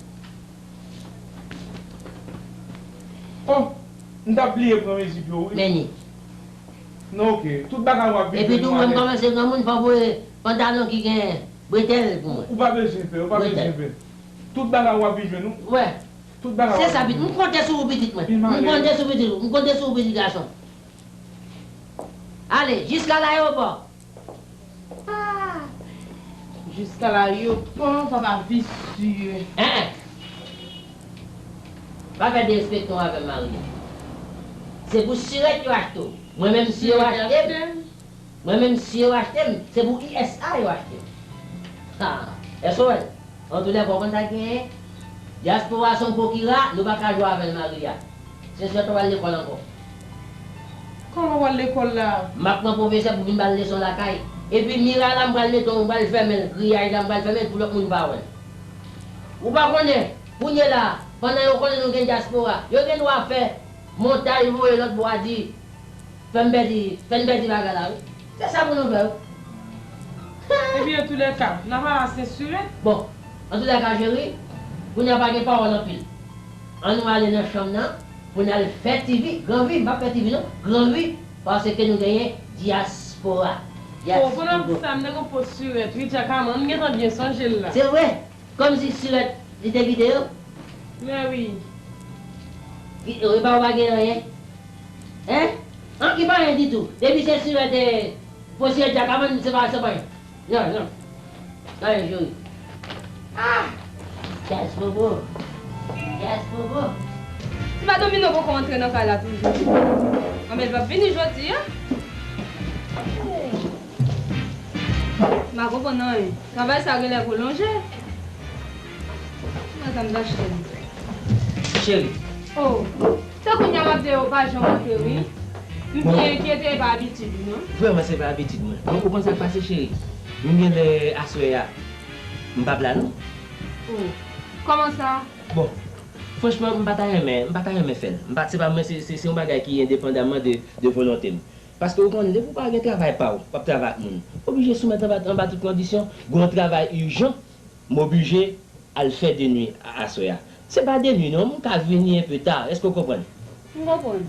Oh, m t ap bliye pran mezi pye w, wi. Men ni. Non, oke. Tout bagay w ap viv yo nou avèk. Epi tou, mwen m kòmanse granmoun, fò w voye pantalon ki gen bretèl pou mwen. Ou pa bezwen pè, ou pa bezwen pè. Tout bagay w ap viv yo nou. Wè. Tout bagay w ap viv yo nou. Se sa, pitit. M konte sou ou, pitit mwen. M konte sou pitit ou. M konte sou ou, pitit gason. Ale, jiska layewopò. Ah! Jiska layewopò, papa visye. Hein, hein. Pa fè derespektan avè m, Maria. Se pou sirèt yo achte w. Mwen menm si yo achte m, mwen menm si yo achte m, se pou I S A yo achte m. Ha! Èske w wè l? Antoulèka, w konn sa k genyen? Dyaspora se yon pokira, nou pa ka jwe avè l, Maria. Se sèt w al lekòl ankò. Kòman w al lekòl la? M ap pran pwofesè pou vin ba l leson lakay. Epi miray la, m pral mete, m pral fèmen l, griyaj la, m pral fèmen l pou lòt moun pa wè l. Ou pa konnen, kounye la, pandan yo konnen nou gen dyaspora, yo gen dwa fè montay voye lòt bò a di, Fè m pèdi, fè n pèdi bagay la, wi. Se sa pou nou fè, wi. Ebyen, antoulèka, n a pale a Sensirèt. Bon, antoulèka, cheri, kounye a pa gen pawòl anpil. Ann nou ale nan chanm nan pou n al fè TV, gran vi, m p ap fè TV non, gran vi, paske nou genyen dyaspora. O, pandan m di sa, m nan gen pòs sirèt, wi, djakamann, m gentan byen sonje l la. Se vre? Kòmsi sirèt li te kite yo? Mè wi. Ki, e pa ou pa gen anyen? Hein? An ki pa anyen ditou. Depi se sirèt e fo sirèt djakamann, se pa, se pa anyen. Non, non. Pa anyen, cheri. Ah! Djazz Bobo. Djazz Bobo. Ti madanm Mino poko antre nan kay la toujou. Anben, l p ap vini jodi a. M pa konprann anyen. Travay sa genlè pwolonje. Mwen sa m t achte l. Cheri. Oh. Se kounye a m ap di yo pa janm antre wi. M byen enkyete, e pa abitid ou non. Vrèman, se pa abitid mwen. Bon, ou konn sa k pase, cheri? M gen lè aswè a, m p ap la non. Oh, kòman sa? Bon, franchman, m pa ta renmen, m pa ta renmen fè l. M pa, se pa mwen, se, se, se yon bagay ki endepandaman de, de volonte m. Paske ou konnen, depi w pa gen travay pa w, w ap travay ak moun, w oblije soumèt anba, anba tout kondisyon. Gen yon travay ijan, m oblije al fè de nwi a, aswè a. Se pa de nwi non, m ka vini enpe ta, èske w konprann? M konprann.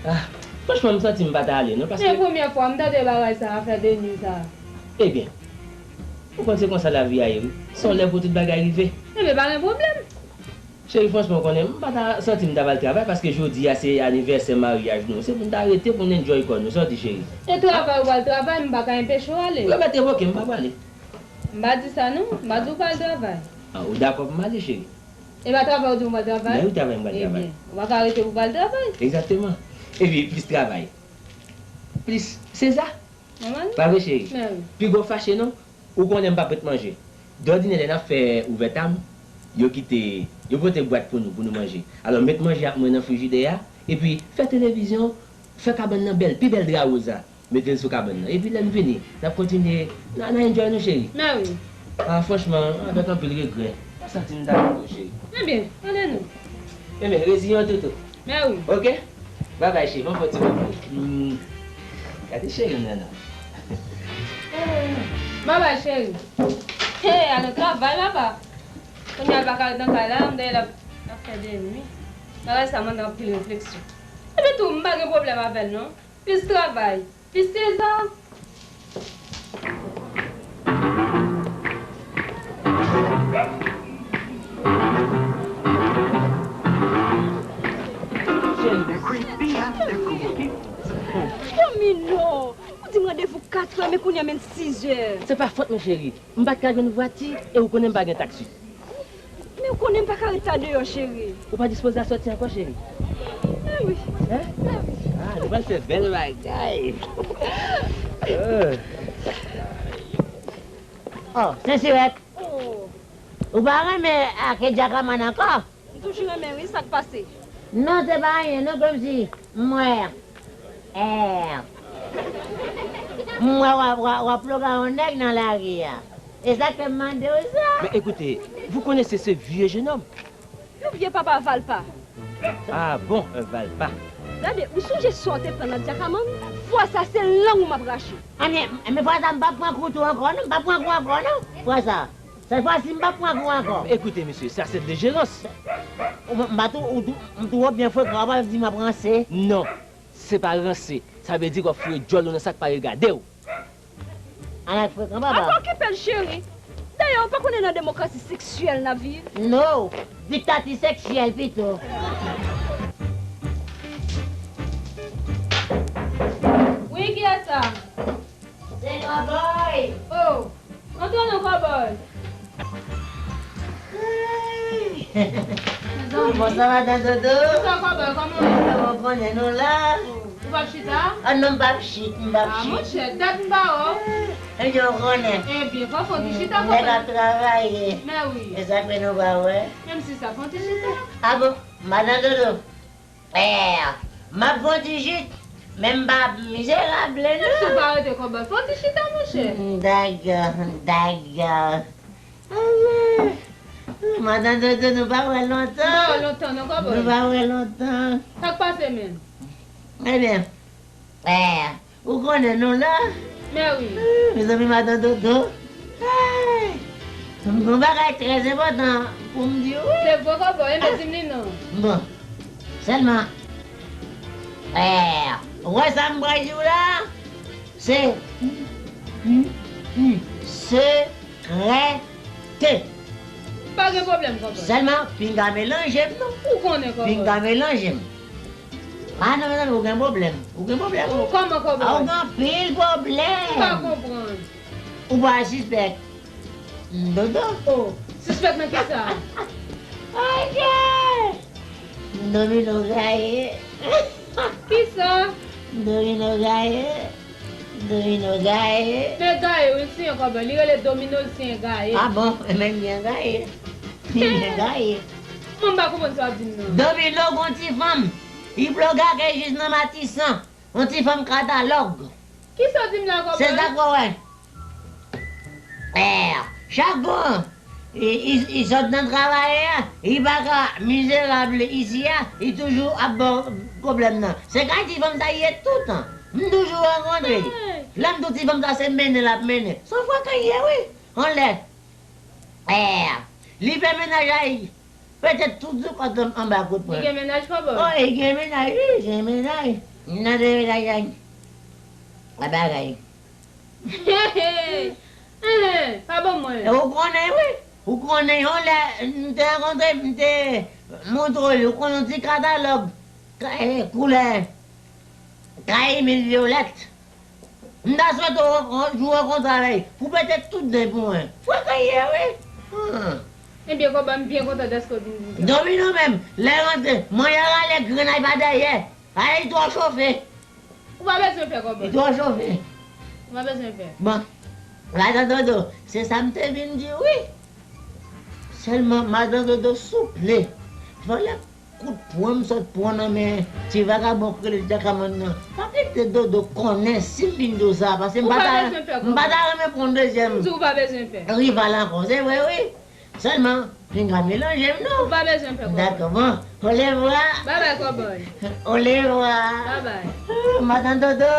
Ah, franchman, m santi m pa ta ale non, paske. Se premyè fwa m tande bagay sa, afè de nwi sa. Ebyen, ou konn se konsa lavi a ye wi. Se yon lè pou tout bagay rive. Ebyen, pa gen pwoblèm. Cheri, franchman, ou konnen, m pa ta santi m ta pral travay, paske jodi a se anivèsè maryaj nou. Se pou n ta rete, pou n enjoy kò nou. Sa w di, cheri? E travay ou pral travay, m pa ka enpeche w ale. Yo mèt revoke m, m pa prale. M pa di sa non, m pa di w pral travay. Ah, ou dakò pou m ale, cheri? E pa travay ou di m pral travay? Ben wi, travay m pral travay. Ebyen, ou pa ka rete pou pral travay. Egzakteman. Epi plis travay, plis seza. Nòmal. Pa vre, cheri? Ben wi. Piga w fache non. Ou konnen m p ap ret manje. Dòdinè lè n ap fè ouvètam, yo kite, yo pote bwat pou nou, pou nou manje. Alò, met manje ak mwen nan frijidè a, epi fè televizyon, fè kabann nan bèl, pi bèl dra woz la. Mete l sou kabann nan. Epi lè n vini, n ap kontinye, n a, n a enjoy nou, cheri. Mèwi. Ah, franchman, avèk anpil regrè, m santi m ta kite w, cheri. Ebyen, ale nou. Ebyen, reziyen w toutou. Mèwi. Ok? Babay, cheri, ban m fè yon ti kòb. Hmm. Gade cheri m nan, non. Babay, cheri. Hey, ale travay, papa. Kounye a l pa ka ret nan kay la, m dèyè l ap, l ap fè de nwi. Bagay sa mande anpil refleksyon. Epi tou, m pa gen pwoblèm avè l, non. Plis travay, plis trezò. Domino, ou di m randevou katrè, men kounye a menm sizè. Se pa fòt mwen, cheri. M pa t ka jwenn vwati e ou konnen m pa gen taksi. Men ou konnen m pa ka ret la deyò, cheri. Ou pa dispoze a sòti ankò, cheri? Mèwi. Hein? Mèwi. Ah, nou pral fè bèl bagay. Euh. Oh, Sensirèt. Oh. Ou pa renmen ake Djakaman ankò? M toujou renmen wi, sa k pase? Non, se pa anyen non, kòmsi m wè, eh, m wè w ap, w ap, w ap ploga yon nèg nan lari a. E sa k fè m mande w sa. Mais écoutez, vous connaissez ce vieux jeune homme? Yon vye papa valpa. Ah bon, un valpa. Gade, ou sonje sa w te pran nan Djakaman? Fwa sa, se lang ou m ap rache. Anyen, men fwa sa, m p ap pran kou tou ankò non, m p ap pran kou ankò non, fwa sa. Sèl fwa si m p ap pran kou ankò. Écoutez, monsieur, ça c'est de l'ingérence. Ou, m pa tou, ou tou, m tou byen frekan, w ap di m ap ranse. Non, se pa ranse. Sa vle di w ap foure djòl ou nan sa k pa regade w. Ann al frekan, papa. Apa okipe l, cheri. Dayè, ou pa konnen nan demokrasi seksyèl n ap viv? No, diktati seksyèl pito. Wi, kiyès sa? Se Kòbòy. Oh, antre non, Kòbòy. Bonswa, madan Dodo. Bonswa, Kòbòy, kòman w ye? Kòman w konnen nou la? Oh, ou p ap chita? Ah non, m p ap chit, m p ap chit. Ah, monchè, dat m pa wè w. Ebyen, w konnen. Ebyen, fò fon ti chita, Kòbòy. Nèg ap travay. Mèwi. E sa k fè nou pa wè. Menm si sa, fon ti chita. Ah bon? Madan Dodo. Eh, m ap fè yon ti chit, men m pa mizerab vre non. Si w pa rete, Kòbòy, fè yon ti chita, monchè. Mm, daga, daga. Madan Dodo, nou pa wè lontan. Nou pa wè lontan non, Kòbòy. Nou pa wè lontan. Sa k pase menm? Ebyen, eh, ou konnen nou la. Mèwi. Ah, mezanmi, madan Dodo. Ay! M gen yon bagay trè enpòtan pou m di w wi. Se vre, Kòbòy, enben di m li non. Bon. Sèlman, eh, ou wè sa m pral di w la? Se, sekrè. Te. Pa gen pwoblèm, Kòbòy. Sèlman, pinga melanje m non. Ou konnen, Kòbòy. Pinga melanje m. Ah non, mezanmi, ou gen pwoblèm. Ou gen pwoblèm. Kòman, Kòbòy? Ah, ou gen anpil pwoblèm. M pa konprann. Ou pa sispèk Dodo? Oh, sispèk nan kisa? Ok! Domino gaye. Kisa? Domino gaye. Domino gaye. Men gaye, wi, l siyen, Kòbòy. Li rele Domino, l siyen gaye. Ah bon? Enben, li byen gaye. Li byen gaye. Mwen, m pa konprann sa w ap di m nan. Domino gon ti fanm. Li bloke akèy jis nan Matisan. Yon ti fanm katalòg. Kisa w di m la, kòbòy? Se sa k w wè. Eh, chak gwo, li, li, li sot nan travay a, li pa ka mizerab isi a, li toujou ap ba w pwoblèm nan. Se kay ti fanm sa li ye toutan. M toujou rankontre. Hey! Lè m di w ti fanm sa se mennen l ap mennen. Se yon fwa kay li ye, wi. Anlè. Eh, li fè mennaj a li. Petèt tout sou kòd anba kout pwen. Li gen mennaj, kòbòy? Oh, li gen mennaj, wi, li gen mennaj. Nan de mennaj la. A bagay. Enhen, pa ban mwen. E ou konnen, wi. Ou konnen, yon lè, m te rankontre, m te montre w li, ou konnen yon ti katalòg, ka-, eh, koulè, kay Emil Violette. M ta swete w, w, w rankontre avè l pou pete tout nen pou mwen. Fwa kay ye, wi. Hmm. Ebyen, kòbòy, m byen kontan dèske w vin di sa. Domino menm, lè rantre, mannyè rale grenn pa dèyè. Ale, li twò chofe. Ou pa bezwen pè, kòbòy. Li twò chofe. Ou pa bezwen pè. Bon, madan Dodo, se sa m te vin di w, wi. Sèlman, madan Dodo souple. Fò lè kout pwen m sot pran nan men ti vagabon k rele Jakamann nan. Pa kite Dodo konnen si m vin di w sa, paske m pa ta, m pa ta renmen pran yon dezyèm rival ankò. Se vre, wi. Sèlman, pinga melanje m, non. Ou pa bezwen pè, kòbòy. Dakò, bon. Olevwa. Babay, kòbòy. Olevwa. Babay. Ah, madan Dodo.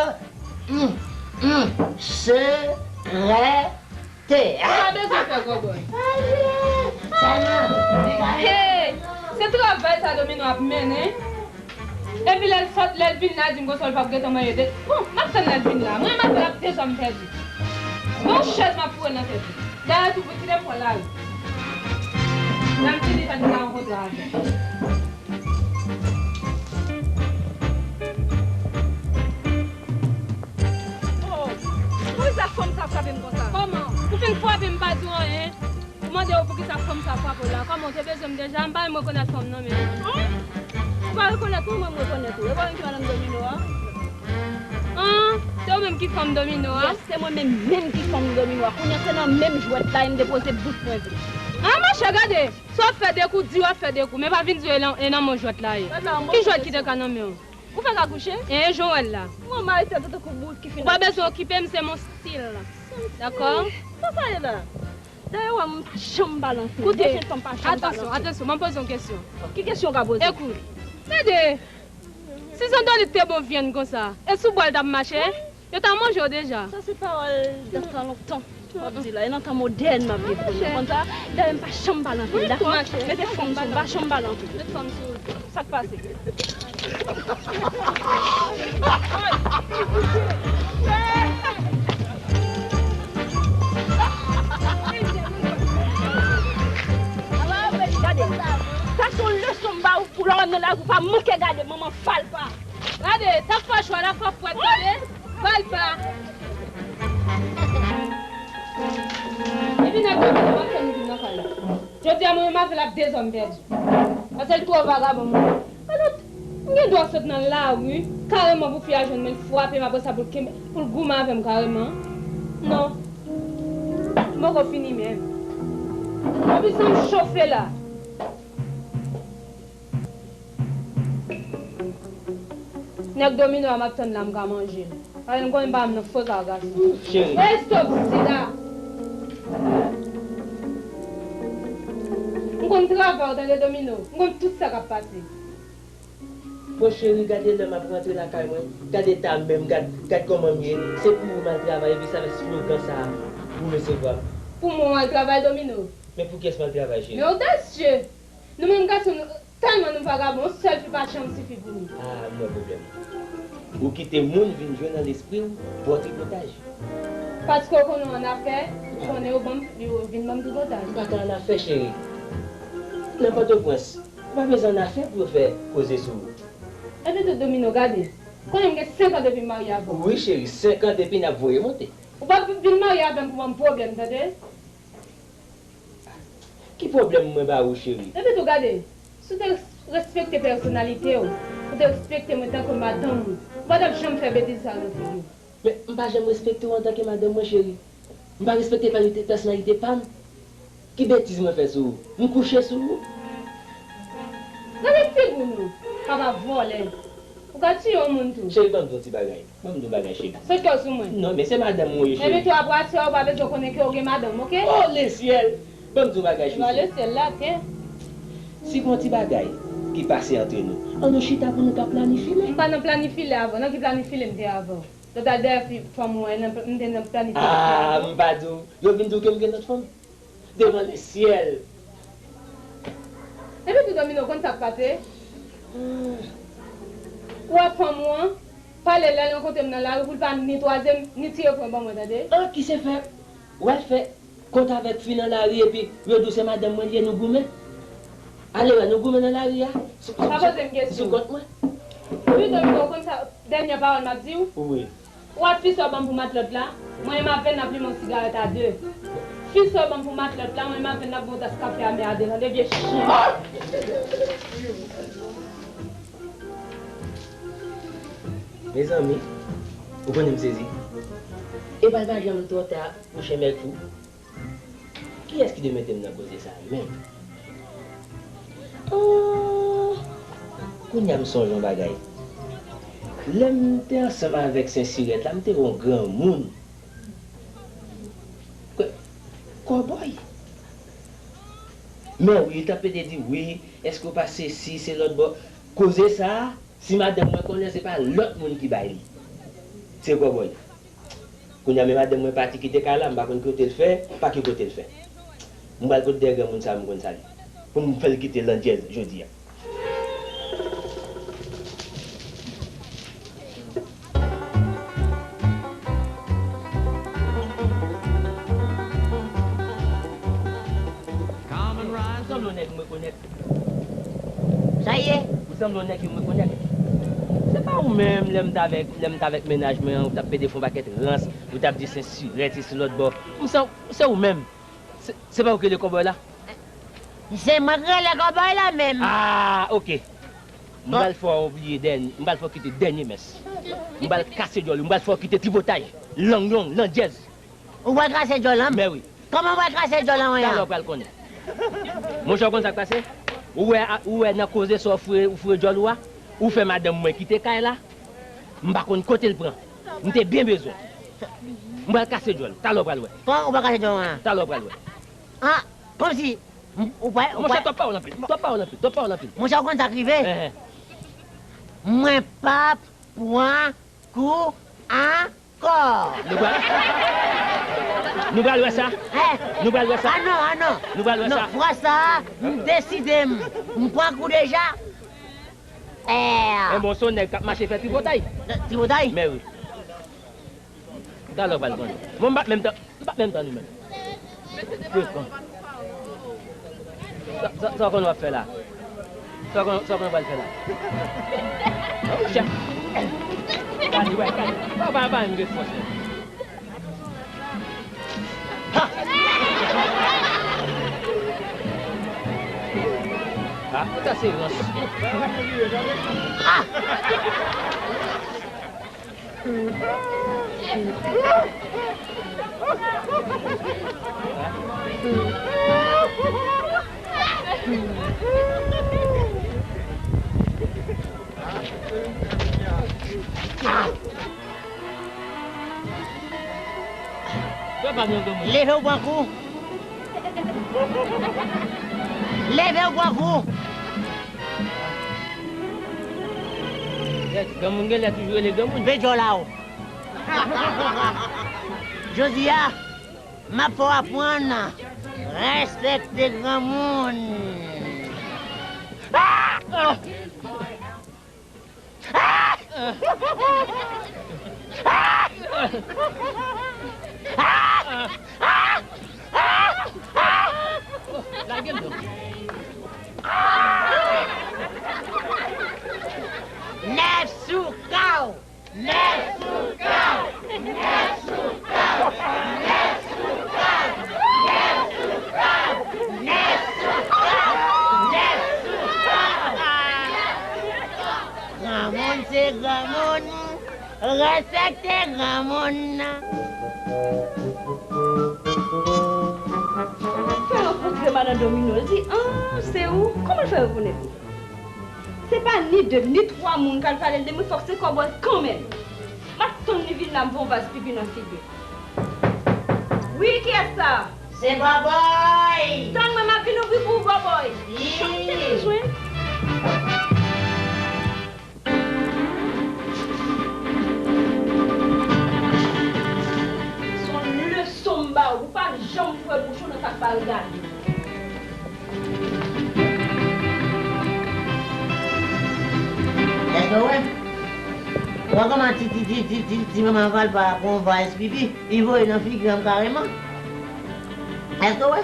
Hum, hum. Sekrè. Te. Ou pa bezwen pè, kòbòy. Hey, se travay sa Domino ap mennen. Epi lè l sot, lè l vin la, di m konsa l p ap gentan manje de. Bon, m ap tann lè l vin la. Mwen, m ap fè l ap dezòm pèdi. Bon, chèz m ap foure nan tèt li. Dayè tou, pou kite m pran lari. Lè m vini, fè n ka rankontre avè l. Oh, poukisa fanm sa frape m konsa? Kòman? Ou fin frape m, pa di w anyen? Ou mande yo poukisa fanm sa frape w la. Kòman, w te bezwen m deja? M pa menm rekonèt fanm nan menm. Ou pa rekonèt mwen, mwen m rekonèt ou. E pa ou menm ki madanm Domino a? An, se ou menm ki fanm Domino a? Yes, se mwen menm, menm ki fanm Domino a. Kounye a se nan menm jwèt la e m depoze bout pwen tou. An, monchè, gade! Si w ap fè de kou, di w ap fè de kou, men pa vin di w e nan, e nan men w jwèt la ye. Ki jwèt ki te ka nan men w? Ou fèk akouche? E, e jan w wè l la. Mwen mari tèt ou tankou bout ki fin akouche. Ou pa bezwen okipe m, se mon stil. Dakò? Sa sa ye la? Dayè, wè, m pa janm balanse. Koute, atansyon, atansyon, m ap poze yon kesyon. Ki kesyon w ka poze? Ekout, tande, si zandolit te bon vyann konsa, e sou bwa l t ap mache? Yo ta manje w deja. Sa se pawòl datan lontan. W ap di la, e nan tan modèn m ap viv kounye a. Konn sa, dayè m pa janm pale anpil, dakò? Mete fòm sou m, m pa janm pale anpil. Met fòm sou ou. Sa k pase? Gade, sa se yon leson m ba ou pou lè w wè m nan lari, ou pa manke gade manman falpa. Gade, t ap fè chwa la, fò pwèt, gade. Valpa. Epi nèg yo vin, m ap tann li vin nan kay la. Jodi a, mwen menm avè l ap dezòm pèdi. Paske l twò vagabon, mwen. Alò, m gen dwa sot nan lari, kareman pou fi a jwenn mwen, l frape m, apre sa pou l kenbe, pou l goumen avè m kareman. Non. M poko fini menm. Epi san m chofe la. Nèg Domino a m ap tann la, m ka manje l. Paske m konnen m pa menm nan frekans gason. Cheri. Ey, stop, Sida! M konn travay, w tande, Domino? M konn tout sa k ap pase. Bon, cheri, gade lè m ap rantre lakay mwen. Gad eta m menm, gad, gad kòman m ye. Se pou ou m al travay, epi se avèk slogan sa a pou w resevwa m. Pou mwen w al travay, Domino? Men pou kiyès m al travay, cheri? Men odasye! Nou menm gason, nou, tèlman nou vagabon, yon sèl fi pa janm sifi pou nou. Ah, m wè pwoblèm ou. Ou kite moun vin jwe nan lespri w bò tripotaj. Paske w konnen w annafè, ou konnen yo ban m, yo vin ban m tripotaj. M pa ka annafè, cheri. Nan Pòtoprens, ou pa bezwen annafè pou yo fè koze sou ou. Epi tou, Domino, gade. Konnen m gen senk an depi m marye avè w. Wi, cheri, senk an depi n ap voye monte. Ou pa vin marye avè m pou ban m pwoblèm, tande? Ki pwoblèm mwen ba ou, cheri? Epi tou, gade, si w te respekte pèsonalite w, ou te respekte mwen tankou madanm ou, ou pa t ap janm fè betiz sa yo nan figi w. Men, m pa janm respekte w antanke madanm mwen, cheri. M pa respekte pè-, pèsonalite pa m. Ki betiz mwen fè sou ou? M kouche sou ou? Gade figi w non. Papa vòlè. Ou ka tiye yon moun tou. Cheri, ban m di yon ti bagay. Ban m di yon bagay, cheri. Sot kè w sou mwen. Non, men se madanm mwen ye, cheri. Ebyen, tou apre aswè, ou pa bezwen konnen ke w gen madanm, oke? Oh, le syèl! Ban m di yon bagay, cheri. Se pa le syèl la, oke? Si gon ti bagay ki pase antre nou, ann nou chita pou nou ka planifile. M pa nan planifile avè w. Nan ki planifile m te avè w? Lòt la dèyè fi, fanm ou an, m te nan planifile. Ah, m pa di w. Yo vin di w ke m gen lòt fanm? Devan le syèl. Epi tou Domino, konn sa k pase? Ou wè fanm ou an, pale lè l rankontre m nan lari pou l pa ni twaze m, ni tire pwen ban mwen, tande? An, ki se fè? W al fè kont avèk fi nan lari epi yo di w se madanm mwen l ye, nou goumen? Ale wè, nou goumen nan lari a. Sou, pa poze m kesyon. Sou kont mwen. Wi, Domino, ou konn sa, dènyè pawòl m ap di w? Wi. Ou wè fi sa w ban m pou matlòt la, mwen e m avè n n ap limen yon sigarèt a de. Fi sa w ban m pou matlòt la, mwen e m avè n n ap bwè yon tas kafe amè a de, tande vye chen. Mezanmi, ou konnen m sezi. Epa l pa janm twò ta pou chen bèk fou. Kiyès ki te mete m nan koze sa a menm? Oh! Kounye a m sonje yon bagay. Lè m te ansanm avèk Sen Sirèt la, m te wè yon granmoun. Kò-, kòbòy. Men wi, li t ap plede di, wi, èske w pa sesi, se lòt bò. Koze sa a, si madanm mwen konnen, se pa lòt moun ki bay li. Se kòbòy. Kounye a, men madanm mwen pati kite kay la, m pa konn kote l fè, pa ki kote l fè. M pral kot dèyè granmoun sa a, m konn sa li. Pou m fè l kite landjèz jodi a. Ou sanble yon nèg m rekonèt. Sa ye? Ou sanble yon nèg ke m rekonèt. Se pa ou menm, lè m t avèk, lè m t avèk mennaj mwen an, ou t ap pede fè yon pakèt rans, ou t ap di se sirèt, se sou lòt bò. M san-, se ou menm. Se, se pa ou ki rele kòbòy la? Se mwen ki rele kòbòy la menm. Ah, oke. M pral fè w bliye dèny-, m pral fè w kite dènye mès. M pral kase djòl ou, m pral fè w kite tripotay, lang long, landjèz. Ou pral kase djòl an? Mè wi. Kòman w pral kase djòl an, wi? Talè w pral konnen. Monchè, w konn sa k pase? Ou wè, ou wè nan koze sa w foure, ou foure djòl ou a, ou fè madanm mwen kite kay la, m pa konn kote l pran. M te byen bezwen. M pral kase djòl. Talè w pral wè. Kòman ou pral kase djòl an? Talè w pral wè. Ah, kòmsi, m, ou pa, ou pa. Monchè, twòp pawòl anpil. Twòp pawòl anpil. Twòp pawòl anpil. Monchè, ou konn sa k rive? Enhen. Mwen p ap pran kou an kò. Nou pral, nou pral wè sa. Eh. Nou pral wè sa. Ah non, ah non. Nou pral wè sa. Non, fwa sa a, m deside m, m pran kou deja. Eh. Enben, w se yon nèg k ap mache fè tripotay. Tripotay? Mè wi. Talè w pral konnen. Bon, m pa t menm tan, m pa t menm tann ou menm. Frekan. Sa, sa, sa w konn w ap fè la? Sa w konn, sa w konn w pral fè la? Oh, chèf. Gade, wè, gade. Sa w pa, pa menm respons mwen. Ha! Ha, sa se rans. Ah! Leve w pran kou. Leve w pran kou. Granmoun genlè toujou rele granmoun. Pe djòl a w. Jodi a, m ap fè w aprann respekte granmoun. Lage m non. Nèf sou kaw! Nèf sou kaw! Nèf sou kaw! Nèf sou kaw! Nèf sou kaw! Nèf sou kaw! Nèf sou kaw! Granmoun se granmoun, respekte granmoun. Fè rankontre madan Domino, l di, ah, se ou? Kòman l fè rekonèt ou? Se pa ni de, ni twa moun k al pale l de mwen, fòk se Kòbòy kanmenm. M ap tann li vin la, m voye yon vaz pipi nan figi l. Wi, kiyès sa? Se Bòbòy! Tann mwen, m ap vin ouvri pou ou, Bòbòy. Wi. Chante nou jwenn. Se yon leson m ba ou, ou pa janm fouwe bouch ou nan sa k pa regade w. Èske w wè? Ou wè kòman ti, ti, ti, ti, ti, ti manman Valpa pran yon vaz pipi, li voye nan figi m kareman? Èske w wè?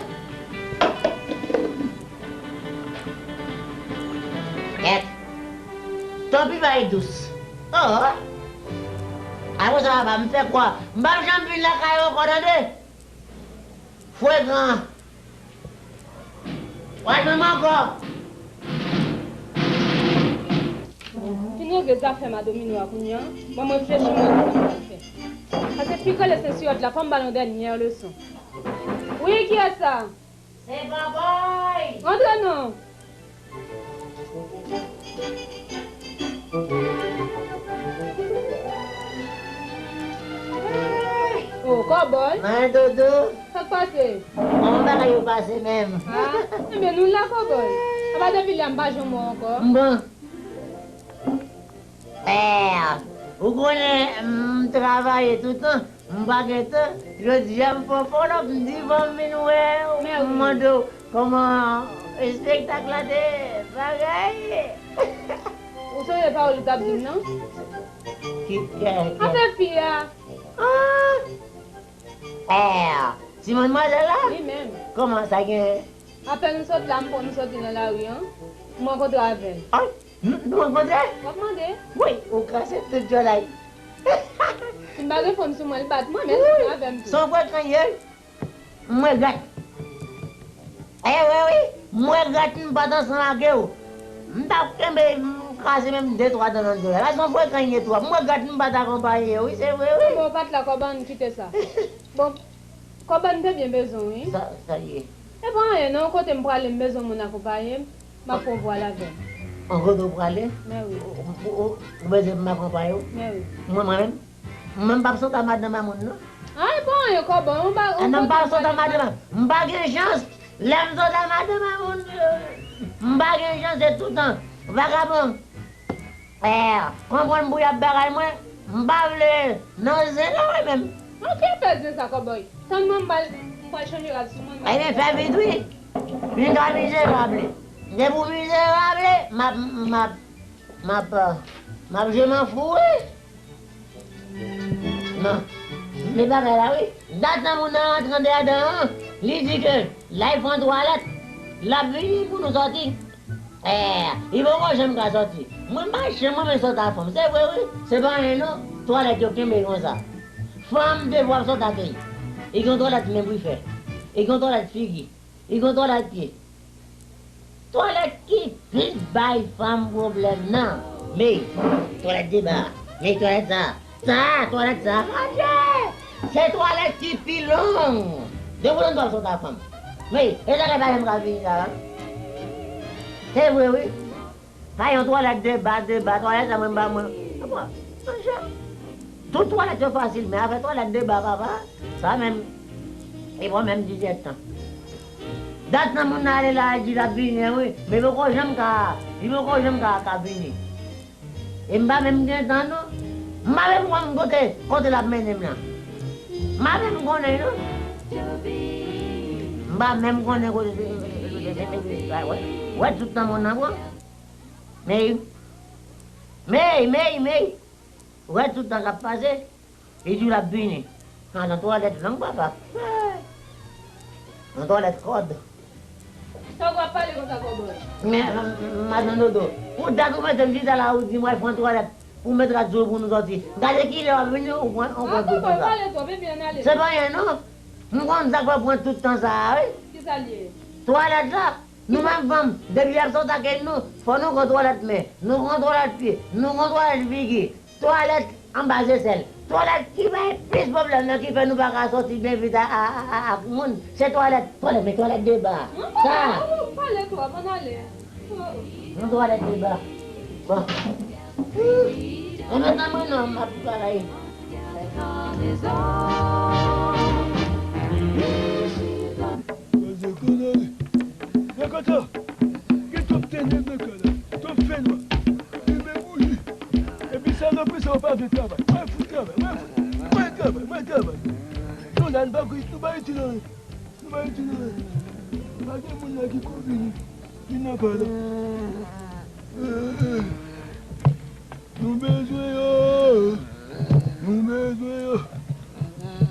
Kèt. Tanpri bay dous. Oh! Apre sa, papa, m fè kwa? M p ap janm vin lakay ou ankò, tande? Frekan. W a jwenn mwen ankò. M fin regle zafè m a domino a kounye a. Ban m reflechi, m wè kisa m pral fè. Pase pi kole se siròt la, fò m ba l yon dènyè leson. Wi, kiyès sa? Se Bòbòy! Rantre non! Oh, Kòbòy! Manyen dodo! Sa k pase? Kòman bagay yo pase menm? Ah, ebyen nou la, Kòbòy. Apa depi lè a m pa janm wè w ankò. M bon. Pè, ou konnen m travay toutan. M pa gen tan. Jodi a m fò fò lòp, m di fò m vin wè w. M mande w kòman espektak la te bagay. Ou sonje pawòl ou t ap di m nan? Ki, kè, kè? Afè fi a. Ah! Pè, ti manmwazèl la? Li menm. Kòman sa gen? Apèn m sot la, m pran m soti nan lari an, m rankontre avè l. Ay! Nou, nou rankontre? W ap mande. Wi, ou kraze tout djòlay. Si m pa gen fanm sou mwen, l bat mwen, men l vin avè m tou. Son frekan ye. M regrèt. E vre wi, m regrèt m pa t ansanm ak ou. M t ap kenbe, m kraze menm de twa dan nan djòlay. Paske son frekan ye twòp. M regrèt m pa t akonpaye w, wi, se vre wi. Bon, ou pa t la, Kòbòy, ann kite sa. Bon, Kòbòy, m te byen bezwen w, wi. Sa, sa l ye? E pa anyen non, kote m prale, m bezwen moun akonpaye m, m ap pran vwal avè m. An kote w prale? Mè wi. Ou, ou, ou, ou bezwen m akonpaye w? Mè wi. Mwen, mwen menm? Mwen menm m p ap sot a madanm a moun non. Ay, pa anyen, Kòbòy, ou pa, ou... Non, m p ap sot a madanm a, m pa gen chans. Lè m sot a madanm a moun, m pa gen chans, se toutan vagabon. Eh, konprann pou y ap bagay mwen, m pa vle nan zen nan mwen menm. An ki afè zen sa, Kòbòy? Tann mwen, m pral, m pral chanje rad sou mwen, m... Ebyen, fè vit wi. Vin ka mizerab li. Depi w mizerab li, m ap, m ap, m ap, m ap jwe m an fou wi. Non. Men bagay la wi. Dat nan moun nan rantre anndan an, li di ke l al pran twalèt, l ap vini pou nou sòti. Eh, li poko janm ka sòti. Mwen pa janm renmen sòt a fanm. Se vre wi. Se pa anyen non. Twalèt yo kenbe konsa. Fanm de bwa sòt ake. Li gen twalèt men pou l fè. Li gen twalèt figi. Li gen twalèt pye. Twalèt ki plis bay fanm pwoblèm nan. Men, twalèt deba. Men twalèt sa. Sa, twalèt sa. Adje! Se twalèt ki pi long. De pou lontan sòt a fanm. Men, e sa k fè pa janm ka vini la. Se vre wi. Pa yon twalèt deba, deba, twalèt sa mwen ba mwen. Apa, monchè. Tout twalèt yo fasil, men afè twalèt deba, papa, sa menm, e bon menm dizyèt tan. Dat nan moun nan ale la, di l ap vini wi, men poko janm ka, li poko janm ka, ka vini. E m pa menm gen tan non. M pa menm konn kote, kote l ap mennen m nan. M pa menm konnen non. M pa menm konnen kote, wè, wè tout tan moun nan pran. Mey, mey, mey, mey. Ou wè tout tan k ap pase, li di w l ap vini. Nan, nan twalèt lang papa. Nan twalèt kòd. Sa w ap pale konsa, Kòbòy? Men, madan Dodo, pou dat ou mete m chita la, ou di m w al pran twalèt pou m met rad sou ou pou nou sòti. Gade kilè w ap vini, ou pran, ou pran tout tan sa. Kòbòy, pale twòp, epi ann ale. Se pa anyen non. M konn sa k fè w pran tout tan sa a, wi. Kisa l ye? Twalèt la. Nou menm fanm, depi y ap sòt ake nou, fò nou gon twalèt men, nou gon twalèt pye, nou gon twalèt figi, twalèt anba zesèl, twalèt ki bay plis pwoblèm nan ki fè nou pa ka sòti byen vit a, a, a, a, ak moun, se twalèt, twalèt men twalèt deba. Sa. Ou pale twòp, ann ale. Yon twalèt deba. Bon. Hmm. Mwen menm nan mwen non, m ap travay. Koze konè wi. Dakota, gen twòp tenèb nan kay la. Twòp fènwa. Limen bouji. Epi salopri sa yo pa vle travay. Mwen fout travay. Mwen fout. Mwen travay. Mwen travay. Nou la, nou pa, nou pa itil anyen. Nou pa itil anyen. Pa gen moun la ki ko vini. Vin nan kay la. Nou bezwen yo. Nou bezwen yo.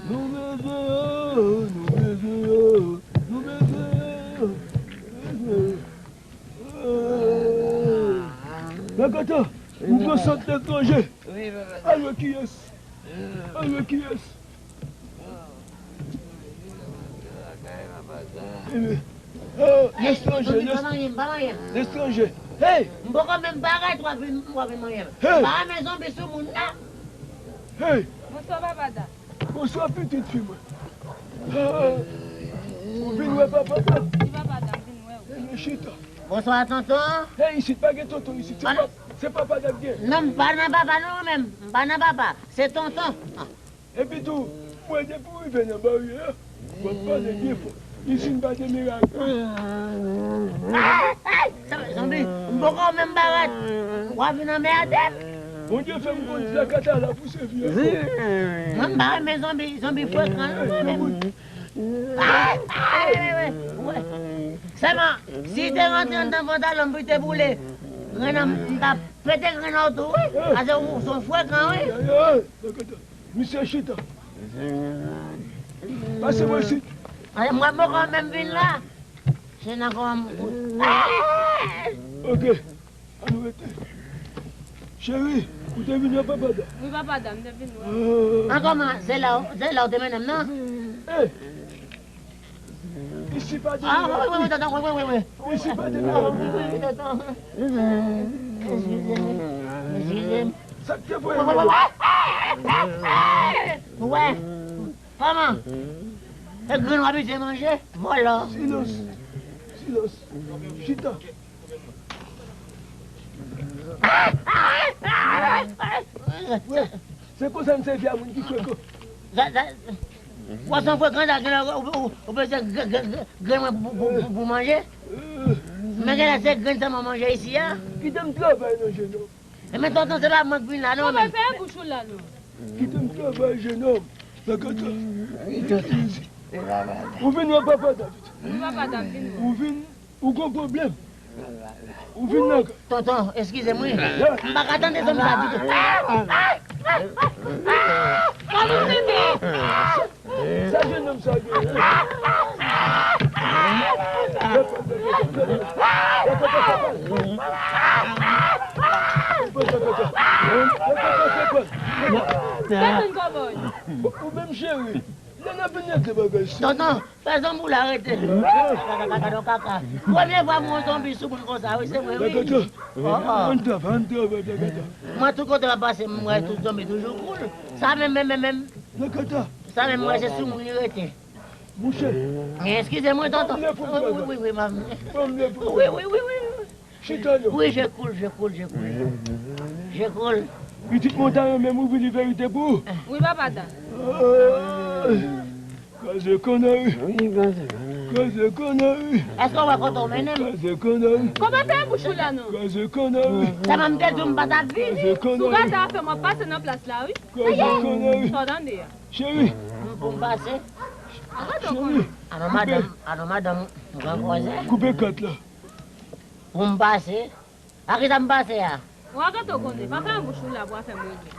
Nou bezwen yo. Nou bezwen yo. Nou bezwen yo. Dakota, m pran sant etranje. Al wè kiyès. Al wè kiyès. Etranje, letranje. Hey! M poko menm parèt, w ap vin, w ap vin manyen m. Hey! M pa renmen zonbi sou moun nan. Hey! Bonswa, papa Da. Bonswa, pitit fi mwen. Ah, ou vin wè papa Da? Wi, papa Da, m vin wè w. Vin chita. Bonswa, tonton. Hey, isit pa gen tonton isit. Se pa, se papa Da k gen. Non, m pa nan papa non, menm. M pa nan papa. Se tonton. Epi tou, mwen depi w rive nan baryè a, w ap pale byen fò. Isit pa de mirak. Ay, ay, zanmi, m poko menm parèt. W ap vin anmède m. Bondye fè m konn Dakota la pou sèvi ankò. Mwen m pa renmen zonbi, zonbi frekan non mwen menm. Ay, ay, ay, ay, ay. Sèlman, si te rantre anndan pantalon m pou te boule, grenn nan m ta pete grenn nan w tou wi. Paske w se yon frekan wi. Ay, ay, Dakota. Misye chita. Pase mwen isit. Ay, mwen poko menm vin la. Se nan kòman m kout. Ok. Ann rete. Cheri, ou te vin wè papa Da? Wi, papa Da, m te vin wè. Ah. An kòman? Se la, se la w te mennen m nan? Eh! Isi pa de... Ah, wi, wi, wi, tonton, wi, wi, wi, wi. Isi pa de... Ah, wi, wi, wi, tonton. Eskize m, eskize m. Sa k te voye m? Wè. Kòman? E grenn w abitye manje? Vòlò. Silans. Silans. Chita. Wè, se konsa n sèvi a moun ki frekan. Sa, sa, w ap son frekan sa, gen lè ou, ou, ou bezwen grenn mwen pou, pou, pou, pou manje. Men gen lè se grenn sèlman manje isi a. Kite m travay non, jenòm. Enben tonton, se pa mwen k vin la non. Kòman fè bouch ou la non? Kite m travay, jenòm. Dakota. Ou vin wè papa Da? Wi, papa Da, m vin wè. Ou vin, ou gon pwoblèm? Ou vin nan... Tonton, eskize m wi. M pa ka tande zanmi sa ditou. Sa jenòm sa gen? Ou menm cheri, lè n ap vin regle bagay sa. Tonton, fè zanmi w la rete. Kaka, kaka, kaka. Premye fwa m wè yon zonbi sou moun konsa, wi, se vre, wi. Dakota, ann travay, ann travay, Dakota. Mwen, tout kote m ap pase, m wè tout zonbi toujou koul. Sa menm, menm, menm, menm. Dakota. Sa menm, mwen, se sou moun li rete. Mouche. Men eskize mwen, tonton. Wi, wi, wi, wi, wi, wi. Chita non. Wi, je cool, je cool, je cool. Je cool. Pitit mwen ta renmen m ouvri li verite pou ou. Wi, papa Da. Ay. Kraze konè wi. Wi, kraze konè. Kraze konè wi. Èske w wè kote w mennen m? Kraze konè wi. Kòman fè bouch ou la non? Kraze konè wi. Sèlman m te di w m pa t ap vini. Kraze konè wi. Sou gata fè m ap pase nan plas la wi. Kraze konè wi. Sa w tande a? Cheri. M pou m pase. Cheri. Anon madanm, anon madanm, m pran kòze. Koupe kat la. Pou m pase. A kisa m pase a? Ou a gate w konnen, pa fè yon bouch ou la pou afè m regle.